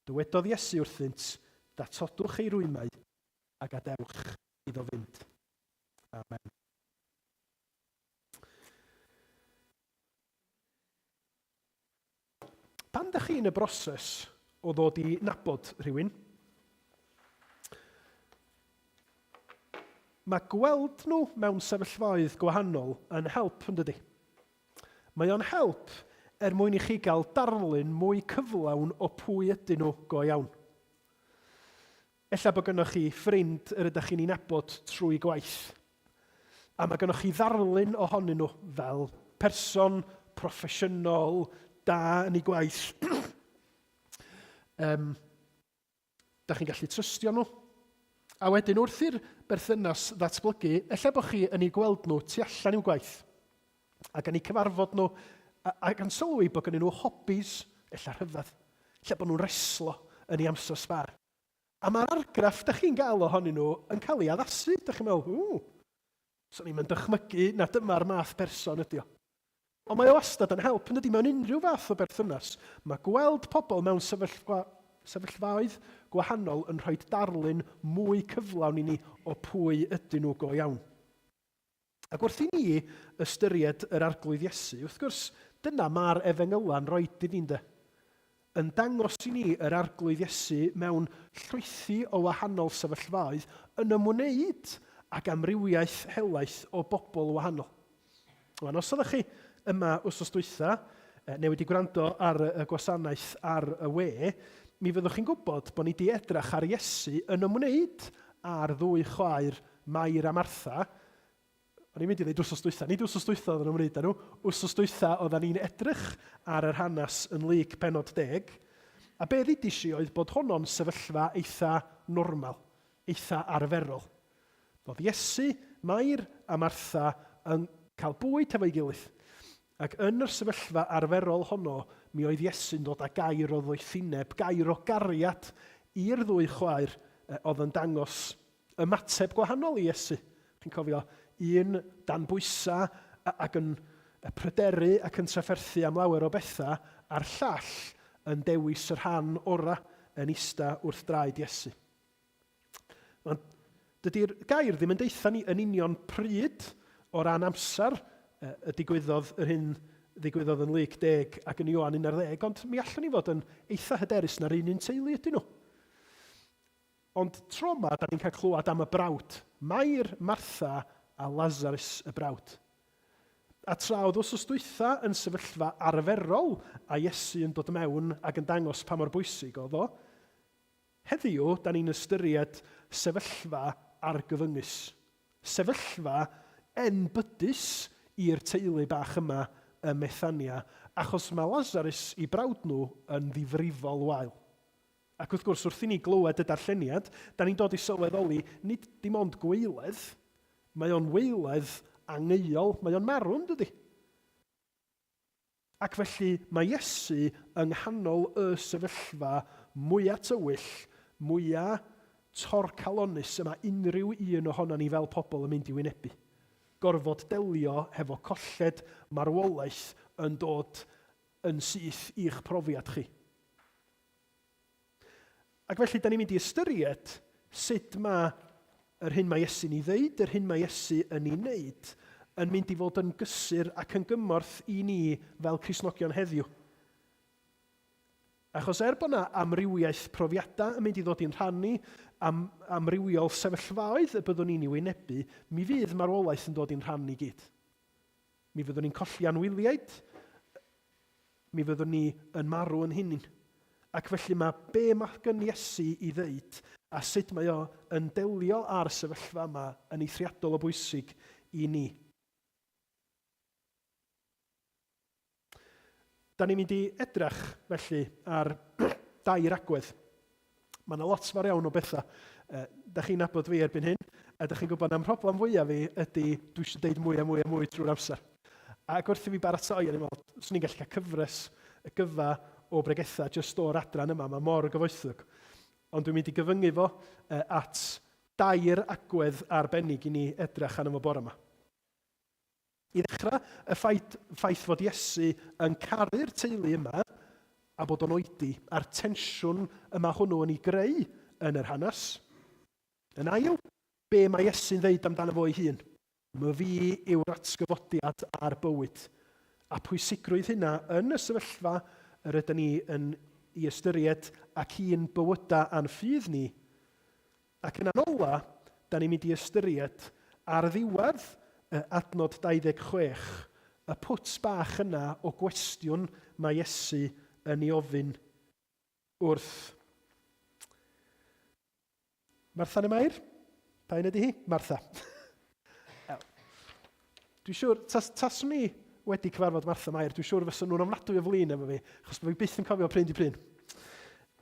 Dywedodd Iesu wrthynt, Datodwch ei rwymau, a gadewch iddo fynd. Amen. Pan ydych chi yn y broses o ddod i nabod rhywun, mae gweld nhw mewn sefyllfaoedd gwahanol yn help, yn dydy? Mae o'n help er mwyn i chi gael darlun mwy cyflawn o pwy ydyn nhw go iawn. Ella bod gynnoch chi ffrind yr ydych chi'n ei nabod trwy gwaith, a mae gynnoch chi ddarlun ohonyn nhw fel Person proffesiynol, da yn ei gwaith. um, da chi'n gallu trystio nhw. A wedyn wrth i'r berthynas ddatblygu, ella bod chi yn eu gweld nhw tu allan i'w gwaith. Ac yn eu cyfarfod nhw, ac yn sylwi bod gennyn nhw hobbies, ella rhyfedd. Ella bod nhw'n reslo yn ei amser sbar. A mae'r argraff da chi'n gael ohonyn nhw yn cael ei addasu. Da chi'n meddwl, ww, swn i'm yn dychmygu na dyma'r math person ydi o. Ond mae o wastad yn help, yn dydi, mewn unrhyw fath o berthynas. Mae gweld pobl mewn sefyllfa, sefyllfaoedd gwahanol yn rhoi darlun mwy cyflawn i ni o pwy ydyn nhw go iawn. Ac wrth i ni ystyried yr Arglwydd Iesu, wrth gwrs, dyna mae'r efengyla'n rhoi i ni, ynde? Yn dangos i ni yr Arglwydd Iesu mewn llwythi o wahanol sefyllfaoedd yn ymwneud ag amrywiaeth helaeth o bobl wahanol. Wan, os oeddech chi yma wythnos dwytha, neu wedi gwrando ar y gwasanaeth ar y we, mi fyddwch chi'n gwybod bod ni wedi edrach ar Iesu yn ymwneud â'r ddwy chwaer Mair a Martha. O'n i'n mynd i ddweud wsos dwytha. Nid wsos dwytha oedden nhw'n ymwneud â nhw. Wsos dwytha oedden ni'n edrych ar yr hanes yn Luc penod 10. A be ddudis i oedd bod honno'n sefyllfa eitha normal, eitha arferol. Oedd Iesu, Mair a Martha yn cael bwyd hefo'i gilydd. Ac yn yr sefyllfa arferol honno, mi oedd Iesu'n dod â gair o ddoethineb, gair o gariad i'r ddwy chwaer oedd yn dangos ymateb gwahanol i Iesu. Chi'n cofio, un dan bwysau ac yn pryderu ac yn trafferthu am lawer o bethau, a'r llall yn dewis y rhan orau yn ista wrth draed Iesu. Ond dydy'r gair ddim yn deutha ni yn union pryd o ran amser y digwyddodd yr hyn ddigwyddodd yn Luc 10 ac yn Ioan 11, ond mi allwn ni fod yn eitha hyderus na'r un un teulu ydyn nhw. Ond tro 'ma, da ni'n cael clywed am y brawd, Mair, Martha a Lasarus y brawd. A tra oedd wsos dwytha yn sefyllfa arferol a Iesu yn dod mewn ac yn dangos pa mor bwysig oedd o, heddiw da ni'n ystyried sefyllfa argyfyngus. Sefyllfa enbydus i'r teulu bach yma ym Methania, achos mae Lasarus i brawd nhw yn ddifrifol wael. Ac wrth gwrs, wrth i ni glywed y darlleniad, da ni'n dod i sylweddoli nid dim ond gwaeledd, mae o'n waeledd angeuol, mae o'n marw, yn dydi? Ac felly mae Iesu yng nghanol y sefyllfa mwyaf tywyll, mwyaf torcalonnus y mae unrhyw un ohonon ni fel pobl yn mynd i wynebu. Gorfod delio hefo colled marwolaeth yn dod yn syth i'ch profiad chi. Ac felly, da ni'n mynd i ystyried sut mae yr hyn mae Iesu'n ei ddeud, yr hyn mae Iesu yn ei wneud, yn mynd i fod yn gysur ac yn gymorth i ni fel Cristnogion heddiw. Achos er bod yna amrywiaeth profiadau yn mynd i ddod i'n rhan ni, am amrywiol sefyllfaoedd y byddwn ni'n ei wynebu, mi fydd marwolaeth yn dod i'n rhan ni gyd. Mi fyddwn ni'n colli anwyliaid, mi fyddwn ni yn marw yn hunin. Ac felly mae be mae gen Iesu i ddeud a sut mae o yn delio â'r sefyllfa yma yn eithriadol o bwysig i ni. Da ni'n mynd i edrych felly ar dair agwedd. Mae yna lot fawr iawn o bethau. Da chi'n nabod fi erbyn hyn, a da chi'n gwybod am problem fwyaf fi ydy dwi eisiau deud mwy a mwy a mwy trwy'r amser. Ac wrth i fi baratoi, o'n i'n meddwl, swn i'n gallu cael cyfres y gyfa o bregethau jyst o'r adran yma, mae mor gyfoethog. Ond dwi'n mynd i gyfyngu fo at dair agwedd arbennig i ni edrych arno fo bore yma. I ddechrau, y ffaith, ffaith fod Iesu yn caru'r teulu yma a bod o'n oedi, a'r tensiwn y mae hwnnw yn ei greu yn yr hanes. Yn ail, be mae Iesu'n ddeud amdano fo ei hun? My fi yw'r atgyfodiad a'r bywyd. A pwysigrwydd hynna yn y sefyllfa yr ydyn ni yn ei ystyried ac i'n bywydau a'n ffydd ni. Ac yn ola, da ni'n mynd i ystyried ar ddiwedd y adnod 26, y pwt bach yna o gwestiwn mae Iesu yn ei ofyn wrth Martha neu Mair? Pa un ydy hi? Martha. Dwi'n siŵr, tas, taswn i wedi cyfarfod Martha Mair, dwi'n siŵr fysa nhw'n ofnadwy o flin efo fi, achos bod fi byth yn cofio pryn di pryn.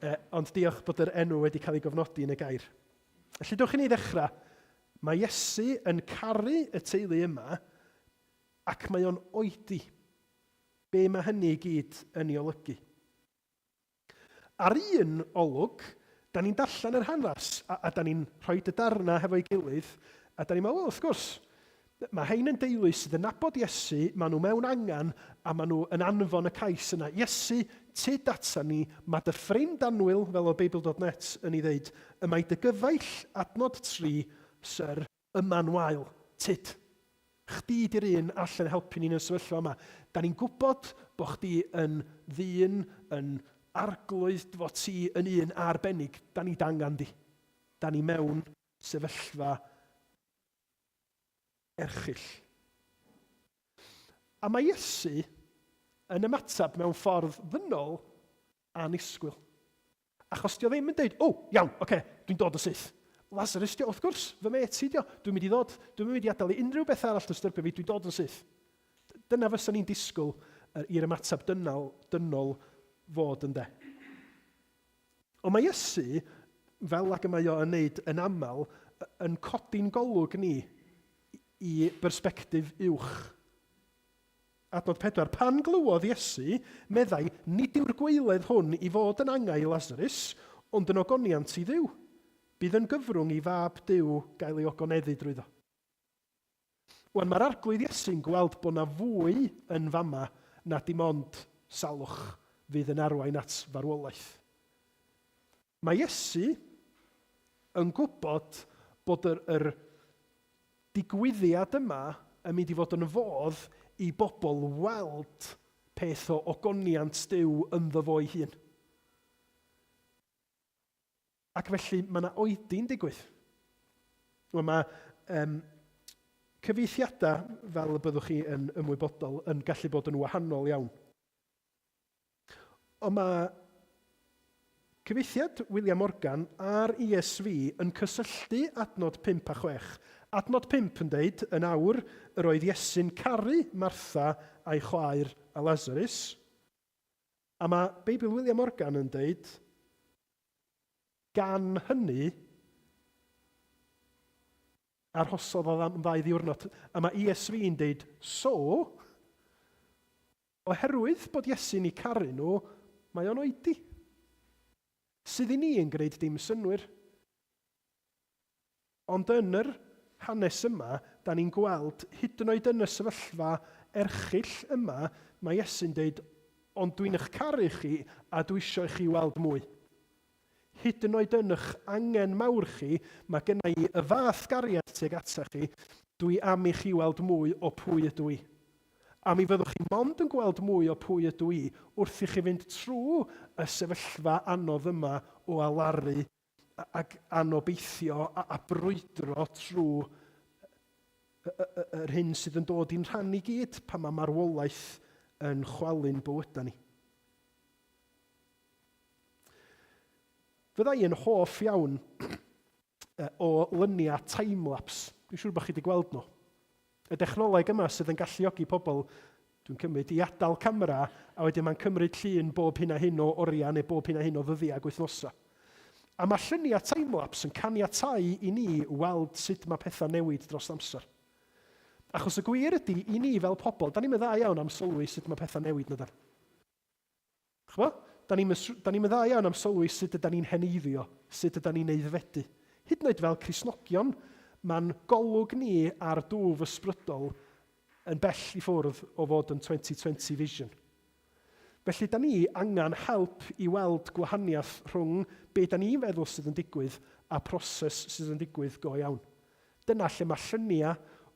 E, ond diolch bod yr enw wedi cael ei gofnodi yn y gair. Felly dewch i ni ddechrau. Mae Iesu yn caru y teulu yma ac mae o'n oedi. Be mae hynny i gyd yn ei olygu? Ar un olwg, da ni'n darllen yr hanes a, a da ni'n rhoi y darnau hefo'i gilydd, a da ni'n meddwl, wel, wrth gwrs, mae hein yn deulu sydd yn nabod Iesu, maen nhw mewn angen, a maen nhw yn anfon y cais yna. Iesu, tyd ata ni, mae dy ffrind annwyl, fel o Beibl.net yn ei ddeud, y mae dy gyfaill, adnod 3, syr, yma'n wael. Tyd. Chdi di'r un all yn helpu ni yn y sefyllfa yma. Da ni'n gwybod bo chdi yn ddyn, yn arglwydd, dy fod ti yn un arbennig. Da ni d'angan di. Da ni mewn sefyllfa erchyll. A mae Iesu yn ymateb mewn ffordd ddynol annisgwyl. Achos 'di o ddim yn deud, 'O, iawn, ocê, dwi'n dod yn syth. Lazarus 'di o, wrth gwrs, fy mêt i 'di o, dwi'n mynd i ddod, dwi'm yn mynd i adael i unrhyw beth arall dystyrbio fi, dwi'n dod yn syth. Dyna fysa ni'n disgwyl i'r ymateb dynol, dynol fod ynde. Ond mae Iesu, fel ag y mae o yn neud yn aml, yn codi'n golwg ni i bersbectif uwch. Adnod 4, Pan glywodd Iesu, meddai, Nid yw'r gwaeledd hwn i fod yn angau i Lasarus, ond yn ogoniant i Dduw. Bydd yn gyfrwng i Fab Duw gael ei ogoneddu drwyddo. Wan, mae'r Arglwydd Iesu'n gweld bod 'na fwy yn fama na dim ond salwch fydd yn arwain at farwolaeth. Mae Iesu yn gwybod bod yr, yr digwyddiad yma yn mynd i fod yn fodd i bobl weld peth o ogoniant Duw ynddo fo'i hun. Ac felly mae yna oedi'n digwydd. Wel, mae um, cyfieithiadau, fel y byddwch chi yn ymwybodol, yn gallu bod yn wahanol iawn. Ond mae cyfieithiad William Morgan a'r ESV yn cysylltu adnod 5 a 6. Adnod 5 yn deud, yn awr, yr oedd Iesu'n caru Martha a'i chwaer a Lazarus. A mae Beibl William Morgan yn deud, gan hynny, arhosodd o am ddau ddiwrnod. A mae ESV yn deud, so, Oherwydd bod Iesu'n eu caru nhw, mae o'n oedi. Sydd i ni yn gwneud dim synnwyr. Ond yn yr hanes yma, da ni'n gweld, hyd yn oed yn y sefyllfa erchyll yma, mae Iesu'n deud, ond dwi'n eich caru chi a dwi eisiau i chi weld mwy. Hyd yn oed yn eich angen mawr chi, mae genna i y fath gariad tuag ata chi, dwi am i chi weld mwy o pwy ydw i. A mi fyddwch chi mond yn gweld mwy o pwy ydw i wrth i chi fynd trwy y sefyllfa anodd yma o alaru ac anobeithio a, a brwydro trwy yr hyn sydd yn dod i'n rhan i gyd pan mae marwolaeth yn chwalu'n bywydau ni. Fydda i yn hoff iawn o lyniau time-lapse. Dwi'n siŵr bod chi wedi gweld nhw. Y dechnoleg yma sydd yn galluogi pobl, dwi'n cymryd, i adael camera a wedyn mae'n cymryd llun bob hyn a hyn o oriau neu bob hyn a hyn o ddyddiau ac wythnosau. A mae lluniau time-lapse yn caniatáu i ni weld sut mae pethau newid dros amser. Achos y gwir ydy, i ni fel pobl, da ni'm yn dda iawn am sylwi sut mae pethau newid, na da? Ch'mo'? Da ni'm yn da ni'm yn dda iawn am sylwi sut ydan ni'n heneiddio, sut ydan ni'n aeddfedu. Hyd yn oed fel Cristnogion, mae'n golwg ni ar dwf ysbrydol yn bell i ffwrdd o fod yn 2020 vision. Felly, da ni angen help i weld gwahaniaeth rhwng be da ni'n feddwl sydd yn digwydd a proses sydd yn digwydd go iawn. Dyna lle mae lluniau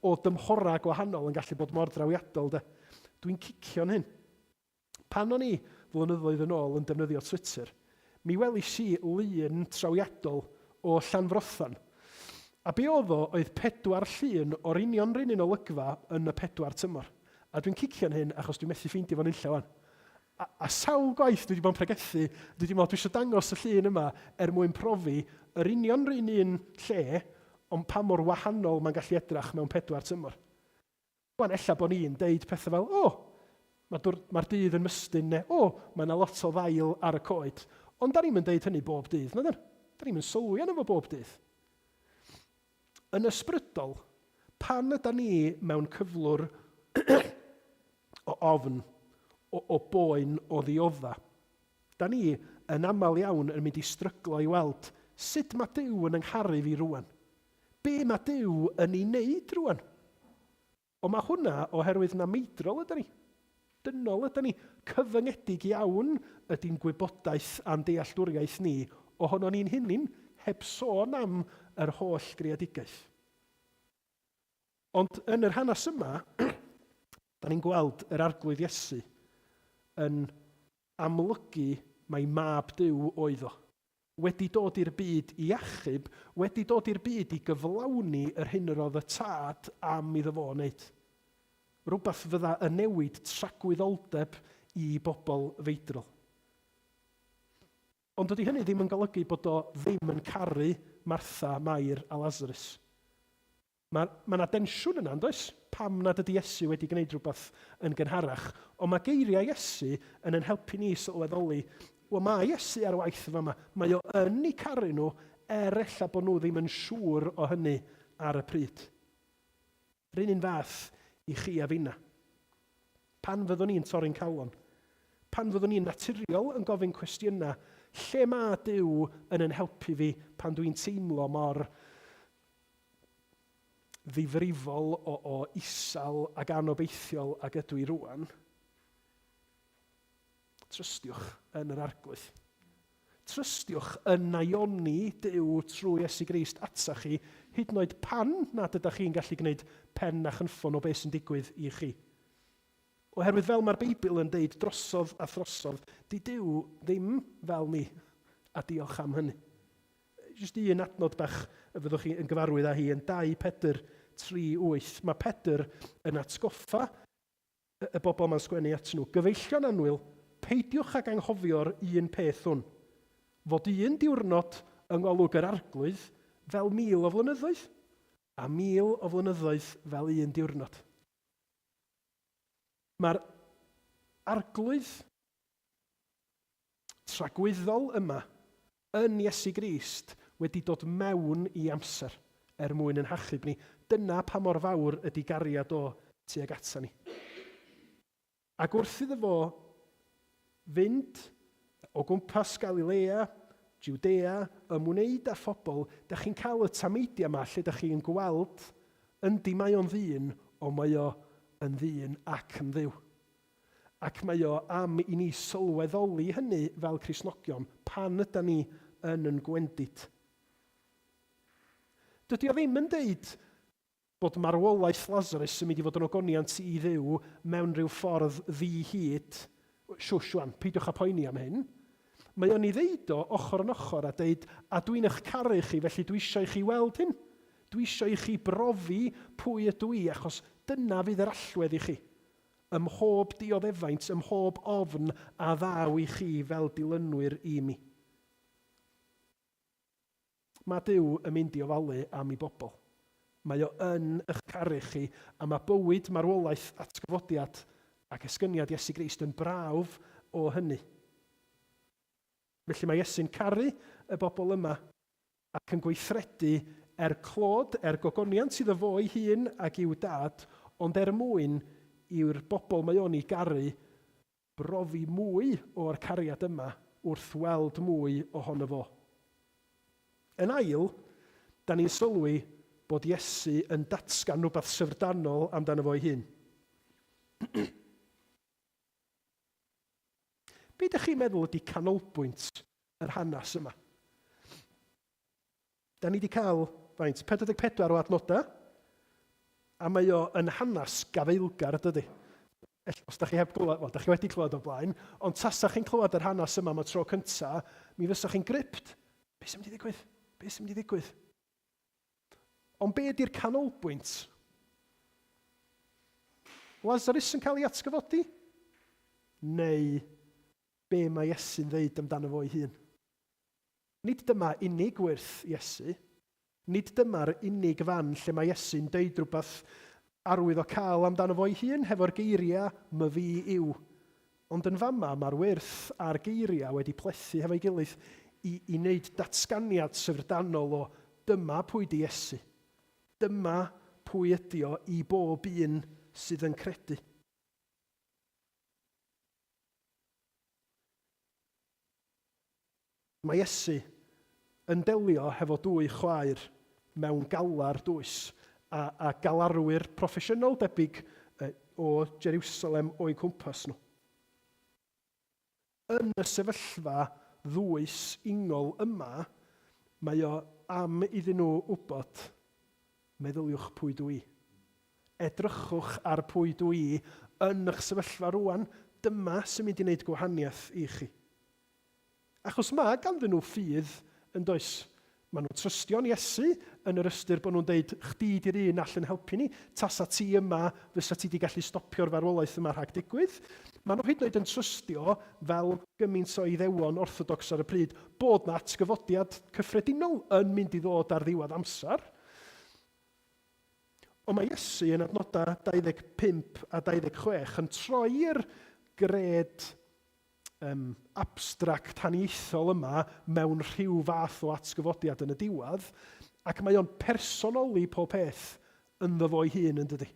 o dymhorau gwahanol yn gallu bod mor drawiadol, de. Dwi'n cicio'n hyn. Pan o'n i, flynyddoedd yn ôl, yn defnyddio Twitter, mi welis i lun trawiadol o Llanfrothan. A be oedd o oedd pedwar llun o'r union 'run un olygfa yn y pedwar tymor. A dwi'n cicio'n hyn achos dwi'n methu ffeindio fo'n unlle 'wan. A, a sawl gwaith dwi wedi bod yn pregethu, dwi wedi meddwl dwi eisiau dangos y llun yma er mwyn profi yr union 'run un lle, ond pa mor wahanol mae'n gallu edrach mewn pedwar tymor. Wan, ella bod ni'n deud pethau fel, o, mae'r ma dydd yn mystyn, neu o, mae yna lot o ddail ar y coed. Ond da ni'n deud hynny bob dydd, na dyn? Da ni'n sylwi arno fo bob dydd. Yn ysbrydol, pan yda ni mewn cyflwr o ofn, o, o boen, o ddiodda, da ni yn aml iawn yn mynd i stryglo i weld sut mae Duw yn yngharu fi rwan. Be mae Duw yn ei wneud rwan? Ond mae hwnna oherwydd na meidrol yda ni. Dynol yda ni. Cyfyngedig iawn ydy'n gwybodaeth a'n dealltwriaeth ni ohono ni'n hunin, heb sôn am yr holl greadigaeth. Ond yn yr hanes yma, da ni'n gweld yr Arglwydd Iesu yn amlygu mai mab Duw oedd o. Wedi dod i'r byd i achub, wedi dod i'r byd i gyflawni yr hyn yr oedd y Tad am iddo fo wneud. Rhywbeth fydda yn newid tragwyddoldeb i bobl feidrol. Ond dydy hynny ddim yn golygu bod o ddim yn caru Martha, Mair a Lazarus. Mae ma 'na densiwn yna, yn does? Pam nad ydy Iesu wedi gwneud rhywbeth yn gynharach? Ond mae geiriau Iesu yn ein helpu ni i sylweddoli, wel, mae Iesu ar waith yn fama. Mae o yn eu caru nhw, er ella bod nhw ddim yn siŵr o hynny ar y pryd. Yr un un fath i chi a finna. Pan fyddwn ni'n torri'n calon, pan fyddwn ni'n naturiol yn gofyn cwestiynau, lle mae Duw yn yn helpu fi pan dwi'n teimlo mor ddifrifol o, o isel ac anobeithiol ag ydw i rwan, trystiwch yn yr Arglwydd. Trystiwch yn naioni Duw trwy Iesu Grist ata chi, hyd yn oed pan nad ydych chi'n gallu gwneud pen na chynffon o beth sy'n digwydd i chi. Oherwydd fel mae'r Beibl yn deud drosodd a throsodd, di Duw ddim fel ni, a diolch am hynny. Jyst un adnod bach y fyddwch chi yn gyfarwydd â hi yn 2 Pedr 3:8. Mae Pedr yn atgoffa y bobl mae'n sgwennu at nhw. Gyfeillion annwyl, peidiwch ag anghofio'r un peth hwn, fod un diwrnod yng ngolwg yr Arglwydd fel 1,000 o flynyddoedd, a 1,000 o flynyddoedd fel un diwrnod. Mae'r Arglwydd tragwyddol yma yn Iesu Grist wedi dod mewn i amser er mwyn ein hachub ni. Dyna pa mor fawr ydy gariad o tuag ata ni. Ac wrth iddo fo fynd o gwmpas Galilea, Jwdea, ymwneud â phobl, da chi'n cael y tameidiau yma lle da chi'n gweld, yndi mae o'n ddyn, ond mae o yn ddyn ac yn Dduw. Ac mae o am i ni sylweddoli hynny fel Cristnogion pan ydan ni yn yn gwendid. Dydy o ddim yn deud bod marwolaeth Lazarus yn mynd i fod yn ogoniant i Dduw mewn rhyw ffordd ddi-hid. Shush wan, peidiwch â poeni am hyn. Mae o'n ei ddeud o ochr yn ochr a deud, a dwi'n eich caru chi, felly dwi eisiau i chi weld hyn. Dwi eisiau i chi brofi pwy ydw i, achos dyna fydd yr allwedd i chi. Ym mhob dioddefaint, ym mhob ofn a ddaw i chi fel dilynwyr i mi. Mae Duw yn mynd i ofalu am ei bobl. Mae o yn eich caru chi, a mae bywyd, marwolaeth, atgyfodiad ac esgyniad Iesu Grist yn brawf o hynny. Felly mae Iesu'n caru y bobl yma ac yn gweithredu er clod, er gogoniant iddo fo ei hun ac i'w Dad, ond er mwyn i'r bobl mae o'n ei garu brofi mwy o'r cariad yma wrth weld mwy ohono fo. Yn ail, da ni'n sylwi bod Iesu yn datgan rhywbeth syfrdanol amdano fo ei hun. Be ydych chi'n meddwl ydy canolbwynt yr hanes yma? Da ni wedi cael, faint, 44 o adnodau, a mae o yn hanes gafaelgar, dydy? Os da chi heb glywed, wel, da chi wedi clywed o blaen, ond tasa chi'n clywed yr hanes yma am y tro cynta, mi fysa chi'n gripped. Be sy'n mynd i ddigwydd? Be sy'n mynd i ddigwydd? Ond be ydy'r canolbwynt? Lazarus yn cael ei atgyfodi? Neu be mae Iesu'n ddeud amdano fo ei hun? Nid dyma unig wyrth Iesu. Nid dyma'r unig fan lle mae Iesu'n deud rhywbeth. Arwydd o cael amdano fo'i hun hefo'r geiriau 'my fi yw'. Ond yn fama mae'r wyrth a'r geiriau wedi plethu hefo'i gilydd i i wneud datganiad syfrdanol o dyma pwy 'di Iesu. Dyma pwy ydi o i bob un sydd yn credu. Mae Iesu yn delio hefo dwy chwaer mewn galar dwys, a, a galarwyr proffesiynol debyg o Jeriwsalem o'u cwmpas nhw. Yn y sefyllfa ddwys ingol yma, mae o am iddyn nhw wybod, meddyliwch pwy dw i. Edrychwch ar pwy dw i yn eich sefyllfa rwan, dyma sy'n mynd i wneud gwahaniaeth i chi. Achos mae ganddyn nhw ffydd, yn does? Maen nhw'n trystio'n Iesu, yn yr ystyr bod nhw'n deud, chdi di'r un all yn helpu ni, tasa ti yma, fysa ti di gallu stopio'r farwolaeth yma rhag digwydd. Maen nhw hyd yn oed yn trystio, fel gymaint o Iddewon orthodox ar y pryd, bod 'na atgyfodiad cyffredinol yn mynd i ddod ar ddiwedd amser. Ond mae Iesu yn adnodau 25 a 26 yn troi'r gred um, abstract haniaethol yma mewn rhyw fath o atgyfodiad yn y diwedd, ac mae o'n personoli pob peth ynddo fo'i hun, yn dydy?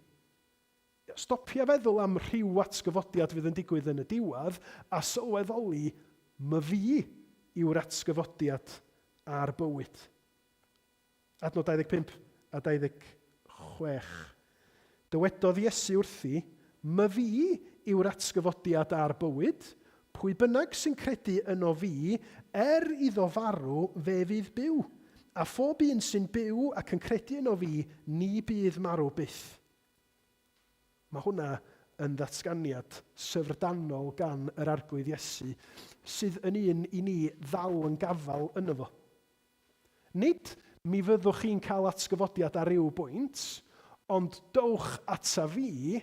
Stopia feddwl am rhyw atgyfodiad fydd yn digwydd yn y diwedd a sylweddoli my fi yw'r atgyfodiad a'r bywyd. Adnod 25 a 26. Dywedodd Iesu wrthi, My fi yw'r atgyfodiad a'r bywyd, pwy bynnag sy'n credu yno fi, er iddo farw, fe fydd byw. A phob un sy'n byw ac yn credu yno fi, ni bydd marw byth. Mae hwnna yn ddatganiad syfrdanol gan yr Arglwydd Iesu, sydd yn un i ni ddal yn gafael yno fo. Nid 'mi fyddwch chi'n cael atgyfodiad ar ryw bwynt', ond 'dowch ata fi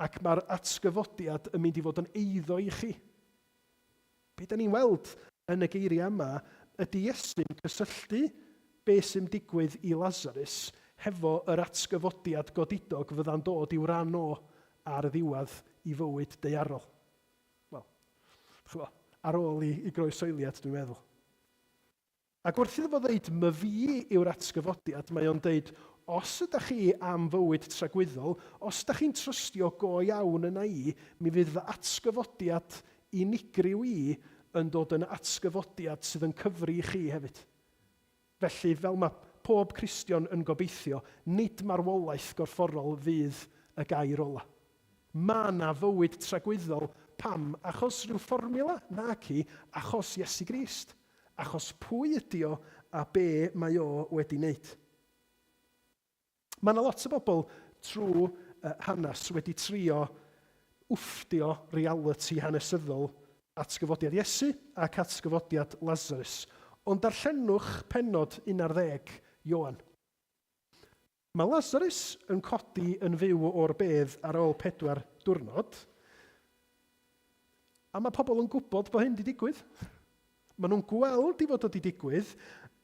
ac mae'r atgyfodiad yn mynd i fod yn eiddo i chi'. Be da ni'n weld yn y geiriau yma ydy Iesu'n cysylltu be sy'n digwydd i Lasarus hefo yr atgyfodiad godidog fydda'n dod i'w ran o ar ddiwedd i fywyd daearol. Wel, ch'mo', ar ôl i, i groesoeliad dwi'n meddwl. Ac wrth iddo fo ddeud, My fi yw'r atgyfodiad, mae o'n deud, os ydach chi am fywyd tragwyddol, os ydach chi'n trystio go iawn yna i, mi fydd fy atgyfodiad unigryw i yn dod yn atgyfodiad sydd yn cyfri i chi hefyd. Felly, fel mae pob Cristion yn gobeithio, nid marwolaeth gorfforol fydd y gair ola. Mae 'na fywyd tragwyddol. Pam? Achos rhyw fformiwla? Naci, achos Iesu Grist. Achos pwy ydi o a be mae o wedi wneud. Mae 'na lot o bobl trwy hanes wedi trio wfftio realiti hanesyddol atgyfodiad Iesu ac atgyfodiad Lasarus. Ond darllenwch pennod 11 Ioan. Mae Lasarus yn codi yn fyw o'r bedd ar ôl pedwar diwrnod, a mae pobl yn gwybod bod hyn wedi digwydd. Maen nhw'n gweld i fod o wedi digwydd,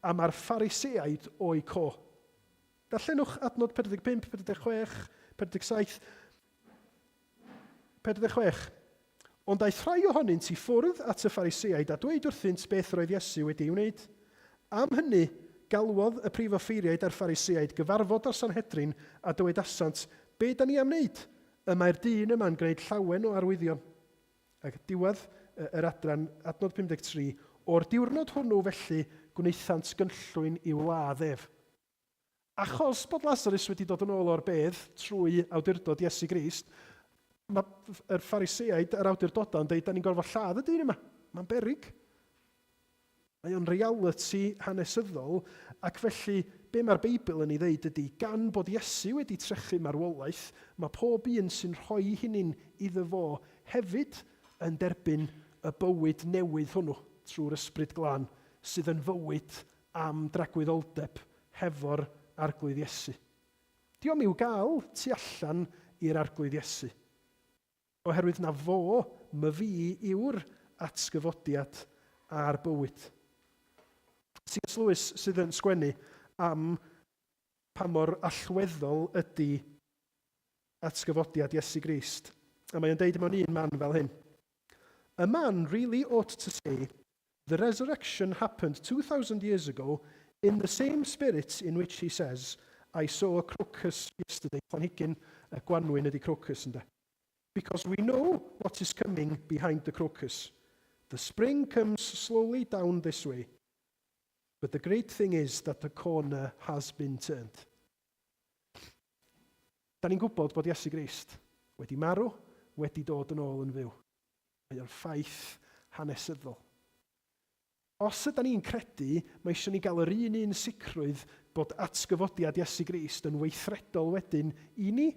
a mae'r Phariseaid o'i co. Darllenwch adnod 45, 46, 47, 46. Ond aeth rhai ohonynt i ffwrdd at y Phariseaid a dweud wrthynt beth roedd Iesu wedi ei wneud. Am hynny, galwodd y prif offeiriaid a'r Phariseaid gyfarfod â'r Sanhedrin a dywedasant, Be da ni am wneud? Y mae'r dyn yma'n gwneud llawen o arwyddion. Ac diwedd yr adran, adnod 53, O'r diwrnod hwnnw felly gwnaethant gynllwyn i'w ladd ef. Achos bod Lasarus wedi dod yn ôl o'r bedd trwy awdurdod Iesu Grist, mae yr Phariseaid a'r awdurdodau yn dweud, da ni'n gorfod lladd y dyn yma. Mae'n beryg. Mae o'n realiti hanesyddol, ac felly be mae'r Beibl yn ei ddeud ydy, gan bod Iesu wedi trechu marwolaeth, mae pob un sy'n rhoi hunin iddo fo hefyd yn derbyn y bywyd newydd hwnnw trwy'r Ysbryd Glân, sydd yn fywyd am dragwyddoldeb hefo'r Arglwydd Iesu. Dio'm i'w gael tu allan i'r Arglwydd Iesu, oherwydd na fo, myfi yw'r atgyfodiad a'r bywyd. CS Lewis sydd yn sgwennu am pa mor allweddol ydy atgyfodiad Iesu Grist. A mae o'n deud mewn un man fel hyn. A man really ought to say, the resurrection happened 2,000 years ago in the same spirit in which he says, I saw a crocus yesterday. Planhigyn y gwanwyn ydy crocus, ynde? Because we know what is coming behind the crocus. The spring comes slowly down this way. But the great thing is that the corner has been turned. Da ni'n gwybod bod Iesu Grist wedi marw, wedi dod yn ôl yn fyw. Mae o'n ffaith hanesyddol. Os yda ni'n credu, mae eisiau ni gael yr un un sicrwydd bod atgyfodiad Iesu Grist yn weithredol wedyn i ni.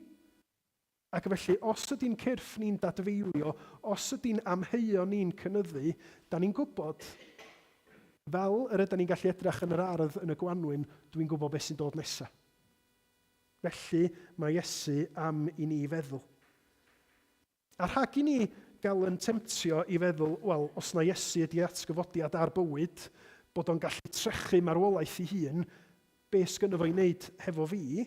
Ac felly, os ydy'n cyrff ni'n dadfeilio, os ydy'n amheuon ni'n cynyddu, da ni'n gwybod, fel yr yda ni'n gallu edrach yn yr ardd yn y gwanwyn, dwi'n gwybod beth sy'n dod nesaf. Felly, mae Iesu am i ni feddwl. A rhag i ni gael yn temtio i feddwl, wel, os na Iesu ydy atgyfodiad a'r bywyd, bod o'n gallu trechu marwolaeth ei hun, be sgynno fo i wneud hefo fi?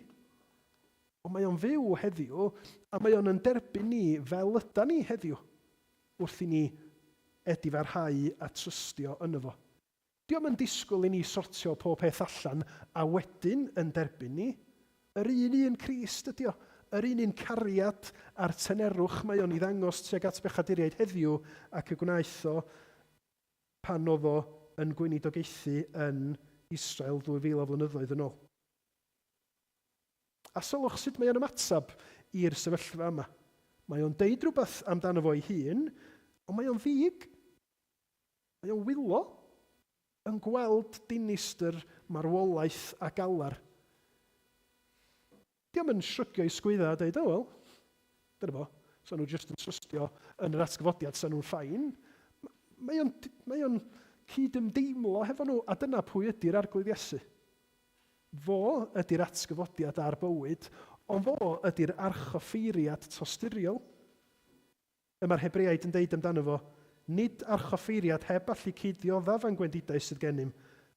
Ond mae o'n fyw heddiw, a mae o'n yn derbyn ni fel yda ni heddiw, wrth i ni edifarhau a trystio yno fo. Dio'm yn disgwyl i ni sortio pob peth allan a wedyn yn derbyn ni. Yr un un Crist ydi o. Yr un un cariad a'r tynerwch mae o'n ei ddangos tuag at bechaduriaid heddiw ac y gwnaeth o pan oedd o yn gweinidogaethu yn Israel 2000 o flynyddoedd yn ôl. A sylwch sut mae o'n ymateb i'r sefyllfa yma. Mae o'n deud rhywbeth amdano fo ei hun, ond mae o'n ddig. Mae o'n wylo, yn gweld dinistr, marwolaeth a galar. Dio'm yn shrygio i sgwydda a deud, oh well, dyna fo, so nhw jyst yn trystio yn yr atgyfodiad, sa nhw'n ffain. Mae o'n, mae o'n cyd-ymdeimlo hefo nhw, a dyna pwy ydy'r Arglwydd Iesu. Fo ydy'r atgyfodiad a'r bywyd, ond fo ydy'r archoffeiriad tosturiol. Y mae'r Hebreaid yn deud amdano fo, Nid archoffeiriad heb allu cyd-ddioddef â'n gwendidau sydd gennym,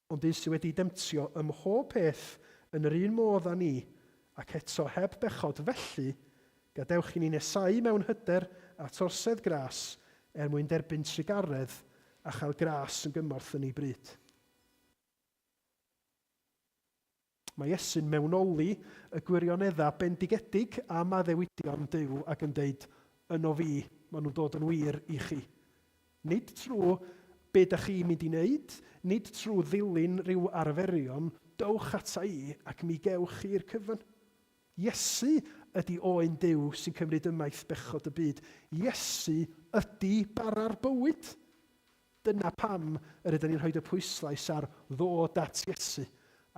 ond un sydd wedi'i demtio ym mhob peth yn yr un modd â ni, ac eto heb bechod, felly, gadewch i ni nesáu mewn hyder at orsedd gras er mwyn derbyn trugaredd a chael gras yn gymorth yn ei bryd. Mae Iesu'n mewnoli y gwirioneddau bendigedig am addewidion Duw ac yn deud, Yno fi, maen nhw'n dod yn wir i chi. Nid trwy be da chi'n mynd i wneud, nid trwy ddilyn rhyw arferion, dowch ata i ac mi gewch chi'r cyfan. Iesu ydy oen Duw sy'n cymryd ymaith bechod y byd. Iesu ydy bara'r bywyd. Dyna pam yr ydyn ni'n rhoi y pwyslais ar ddod at Iesu,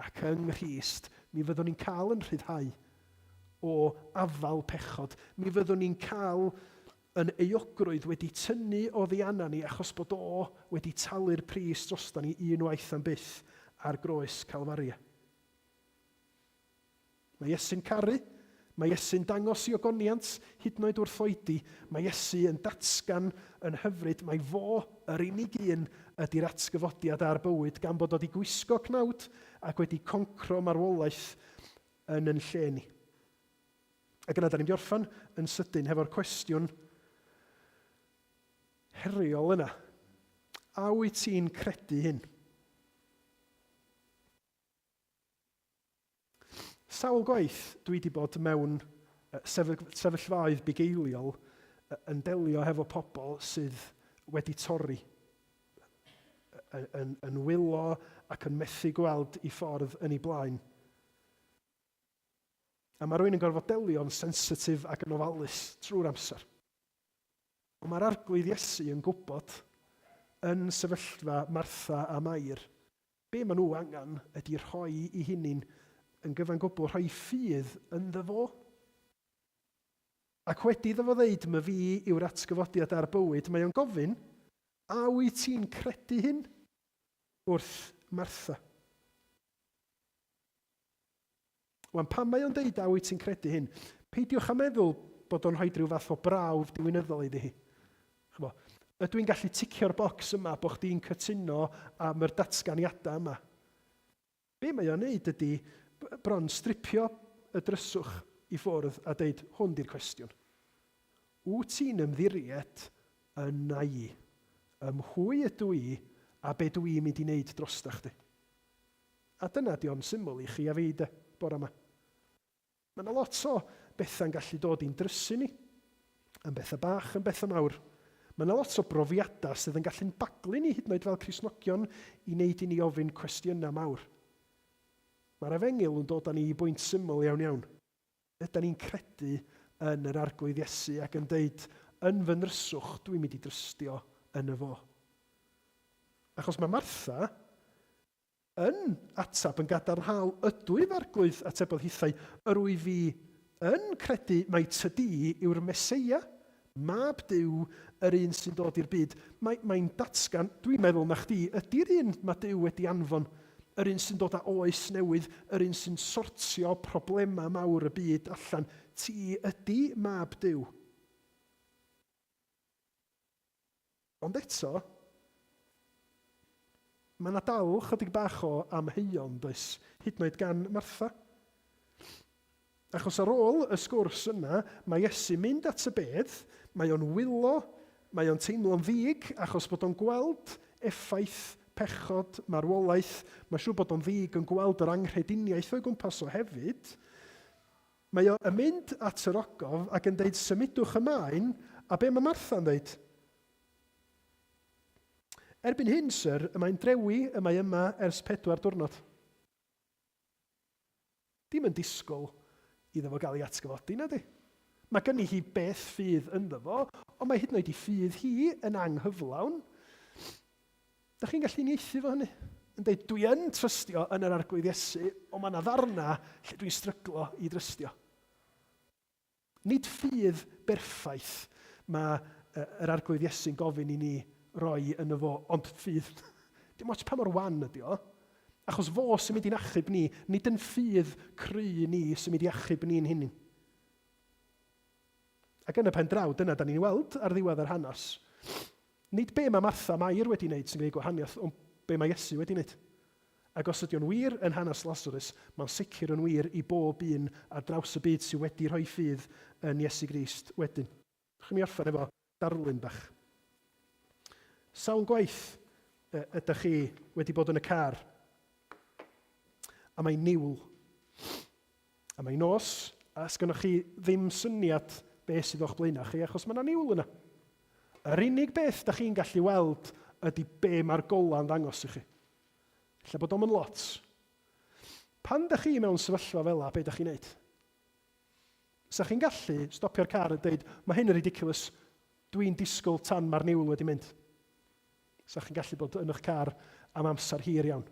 ac yng Nghrist mi fyddwn ni'n cael yn rhyddhau o afael pechod. Mi fyddwn ni'n cael yn euogrwydd wedi tynnu oddi arna ni achos bod o wedi talu'r pris drosta ni unwaith am byth ar groes Calfaria. Mae Iesu'n caru. Mae Iesu'n dangos i ogoniant, hyd yn oed wrth oedi. Mae Iesu yn datgan yn hyfryd mai fo, yr unig un, ydy'r atgyfodiad a'r bywyd, gan bod o wedi gwisgo cnawd ac wedi concro marwolaeth yn yn lle ni. Ac yna, da ni'n mynd i orffen yn sydyn hefo'r cwestiwn heriol yna. A wyt ti'n credu hyn? Sawl gwaith dwi wedi bod mewn sefyllfaoedd bugeiliol yn delio hefo pobl sydd wedi torri, yn, yn, yn wylo ac yn methu gweld i ffordd yn ei blaen. A mae rhywun yn gorfod delio'n sensitif ac yn ofalus trwy'r amser. Ond mae'r Arglwydd Iesu yn gwybod yn sefyllfa Martha a Mair Be maen nhw angen ydy rhoi i hunin yn gyfan gwbl, rhoi ffydd ynddo fo. Ac wedi iddo fo ddeud, my fi yw'r atgyfodiad a'r bywyd, mae o'n gofyn, a wyt ti'n credu hyn? Wrth Martha. Wan, pam mae o'n deud, a wyt ti'n credu hyn? Peidiwch â meddwl bod o'n rhoi rhyw fath o brawf diwinyddol iddi hi. Ch'mo, ydw i'n gallu ticio'r bocs yma bod chdi'n cytuno am yr datganiadau yma? Be mae o'n neud ydy bron stripio y dryswch i ffwrdd a deud, hwn di'r cwestiwn. Wyt ti'n ymddiried yna i? Ym mhwy ydw i a be dw i'n mynd i wneud drosta chdi? A dyna di o'n syml i chi a fi de, bore yma. Mae yna lot o bethau'n gallu dod i'n drysu ni, yn bethau bach, yn bethau mawr. Mae yna lot o brofiadau sydd yn gallu'n baglu ni hyd yn oed fel Cristnogion i wneud i ni ofyn cwestiynau mawr. Mae'r Efengyl yn dod â ni i bwynt syml iawn iawn. Ydan ni'n credu yn yr Arglwydd Iesu ac yn deud, yn fy nryswch, dwi'n mynd i drystio yn y fo. Achos mae Martha yn ateb yn gadarnhaol, Ydw i, f'Arglwydd, atebodd hithau, yr wyf fi yn credu mai tydi yw'r Meseia, Mab Duw, yr un sy'n dod i'r byd. Mae, mae'n datgan, dwi'n meddwl na chdi ydy'r un mae Duw wedi anfon, yr un sy'n dod â oes newydd, yr un sy'n sortio problemau mawr y byd allan. Ti ydy Mab Duw. Ond eto, mae yna dal chydig bach o amheuon, does, hyd yn oed gan Martha. Achos ar ôl y sgwrs yna, mae Iesu mynd at y bedd, mae o'n wylo, mae o'n teimlo'n ddig achos bod o'n gweld effaith pechod, marwolaeth, mae'n siŵr bod o'n ddig yn gweld yr anghrediniaeth o'i gwmpas o hefyd. Mae o yn mynd at yr ogof ac yn deud symudwch y maen, a be mae Martha'n ddeud? Erbyn hyn, syr, y mae'n drewi, y mae yma ers pedwar diwrnod. Dim yn disgwyl iddo fo gael ei atgyfodi, na di? Mae gynni hi beth ffydd ynddo fo, ond mae hyd yn oed i ffydd hi yn anghyflawn. Dach chi'n gallu uniaethu efo hynny? Yn dweud, dwi yn trystio yn yr Arglwydd Iesu, ond mae yna ddarna lle dwi'n stryglo i drystio. Nid ffydd berffaith mae yr Arglwydd Iesu'n gofyn i ni roi yno fo, ond ffydd. Dim ots pa mor wan ydi o, achos fo sy'n mynd i'n achub ni, nid yn ffydd cry ni sy'n mynd i achub ni'n hunain. Ac yn y pen draw, dyna da ni'n weld ar ddiwedd yr hanes. Nid be mae Martha Mair wedi wneud sy'n gwneud gwahaniaeth, ond be mae Iesu wedi wneud. Ac os ydy o'n wir yn hanes Lasarus, mae'n sicr yn wir i bob un ar draws y byd sydd wedi rhoi ffydd yn Iesu Grist wedyn. Dewch i mi orffen efo darlun bach. Sawl gwaith ydych chi wedi bod yn y car a mae'n niwl A mae'n nos, a sgynnoch chi ddim syniad be sydd o'ch blaenau chi, achos mae yna niwl yna. Yr unig beth da chi'n gallu weld ydy be mae'r golau'n ddangos i chi. Lle bod o'm yn lot. Pan da chi mewn sefyllfa fel la, be da chi'n neud? Sa chi'n gallu stopio'r car a dweud, mae hyn yn ridiculous, dwi'n disgwyl tan mae'r niwl wedi mynd. Sa chi'n gallu bod yn eich car am amser hir iawn.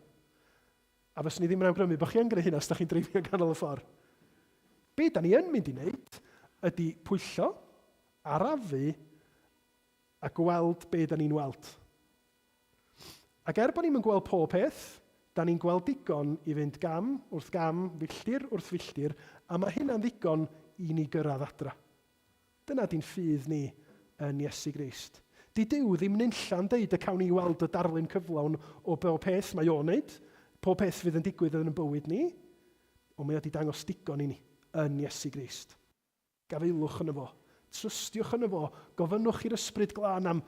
A fyswn i ddim yn awgrymu bod chi yn gwneud hynna os da chi'n dreifio yn ganol y ffordd. Be da ni yn mynd i wneud ydy pwyllo, arafu a gweld be da ni'n weld. Ac er bod ni'm yn gweld pob peth, da ni'n gweld digon i fynd gam wrth gam, filltir wrth filltir, a mae hynna'n ddigon i ni gyrraedd adra. Dyna di'n ffydd ni yn Iesu Grist. Di Duw ddim nunlla'n deud y cawn ni weld y darlun cyflawn o bob peth mae o'n neud, pob peth fydd yn digwydd yn yn bywyd ni, ond mae o di dangos digon i ni yn Iesu Grist. Gafaelwch yno fo, trystiwch yno fo, gofynnwch i'r Ysbryd Glân am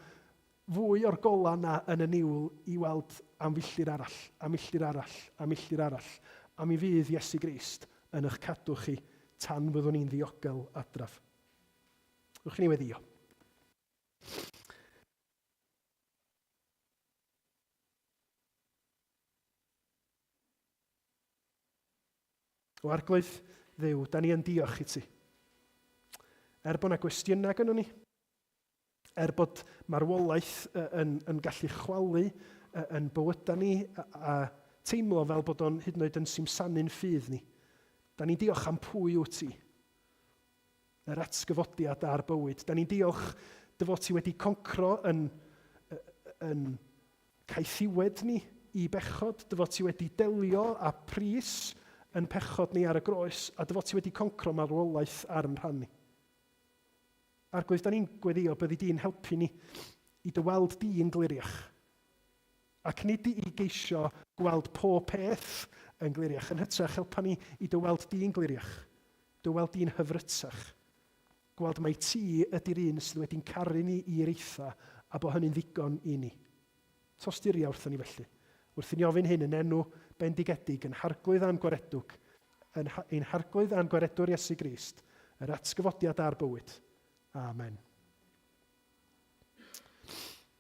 fwy o'r golau 'na yn y niwl i weld am filltir arall, a milltir arall, a milltir arall, a mi fydd Iesu Grist yn eich cadw chi tan fyddwn ni'n ddiogel adref. Ewch i ni weddïo. O Arglwydd Dduw, da ni yn diolch i ti. Er bod yna gwestiynau gynnon ni, Er bod marwolaeth yn, yn gallu chwalu yn bywydau ni a, a teimlo fel bod o'n hyd yn oed yn simsanu'n ffydd ni, da ni'n diolch am pwy wyt ti. Yr atgyfodiad a'r bywyd. Da ni'n diolch dy fod ti wedi concro yn, yn caethiwed ni i bechod, dy fod ti wedi delio â pris yn pechod ni ar y groes, a dy fod ti wedi concro marwolaeth ar yn rhan ni. Arglwydd, da ni'n gweddio byddi di'n helpu ni i dy weld di'n gliriach. Ac nid i geisio gweld pob peth yn gliriach, yn hytrach helpa ni i dy weld di'n gliriach. Dy weld di'n hyfrytach. Gweld mai ti ydy'r un sydd wedi'n caru ni i'r eitha a bo hynny'n ddigon i ni. Tosturia wrthon ni felly, wrth i ni ofyn hyn yn enw bendigedig yn Harglwydd a'n Gwaredwg, yn ein Harglwydd a'n Gwaredwr Iesu Grist, yr atgyfodiad a'r bywyd. Amen.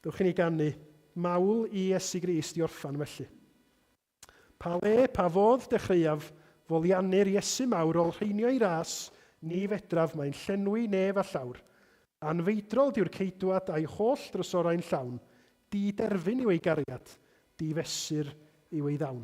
Dewch i ni ganu mawl i Iesu Grist i orffan felly. Pa le, pa fodd dechreuaf foliannu'r Iesu mawr olrheinio ei ras, ni fedraf, mae'n llenwi nef a llawr. Anfeidrol dyw'r Ceidwad a'i holl drysorau'n llawn, di-derfyn yw ei gariad, di-fesur yw ei ddawn.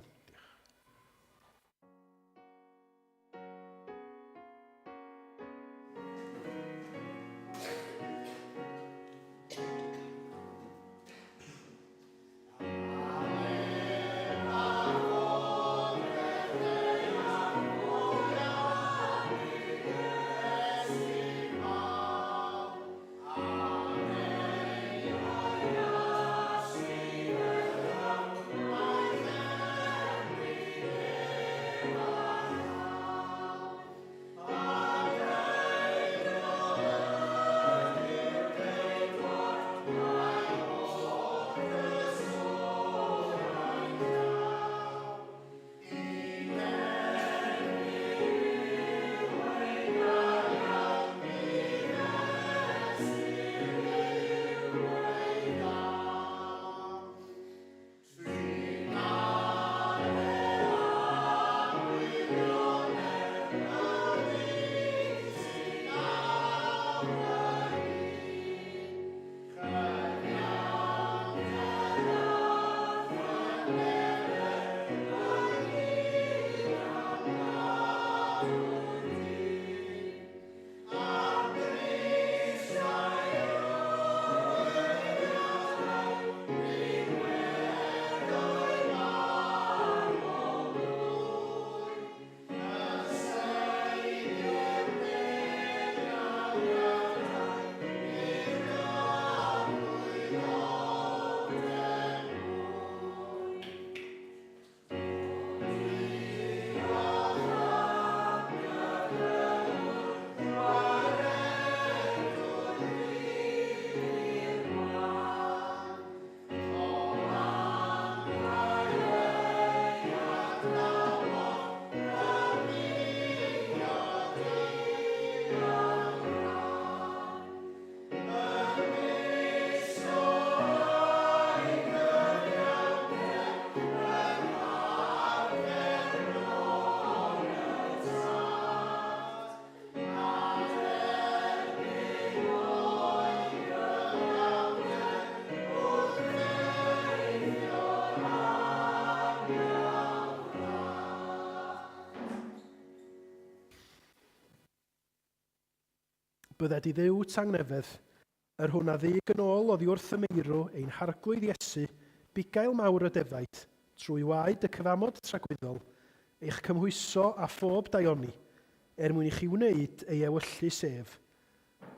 Bydded i Dduw tangnefedd, yr hwn a ddug yn ôl oddi wrth y meirw ein Harglwydd Iesu, bugail mawr y defaid, trwy waed y cyfamod tragwyddol, eich cymhwyso â phob daioni, er mwyn i chi wneud ei ewyllys ef.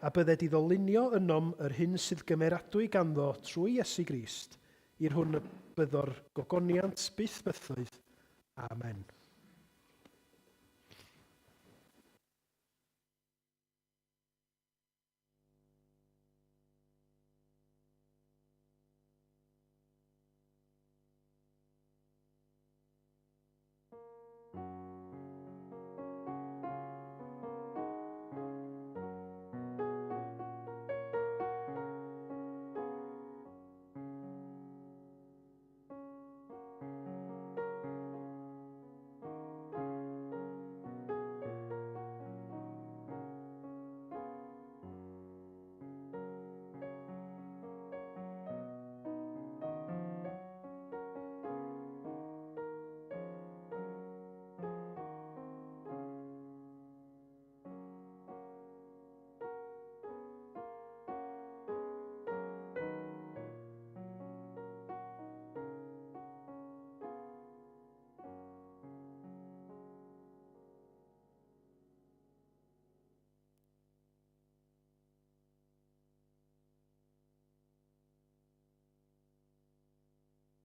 A bydded iddo lunio ynom yr hyn sydd gymeradwy ganddo trwy Iesu Grist, i'r hwn y byddo'r gogoniant byth bythoedd. Amen.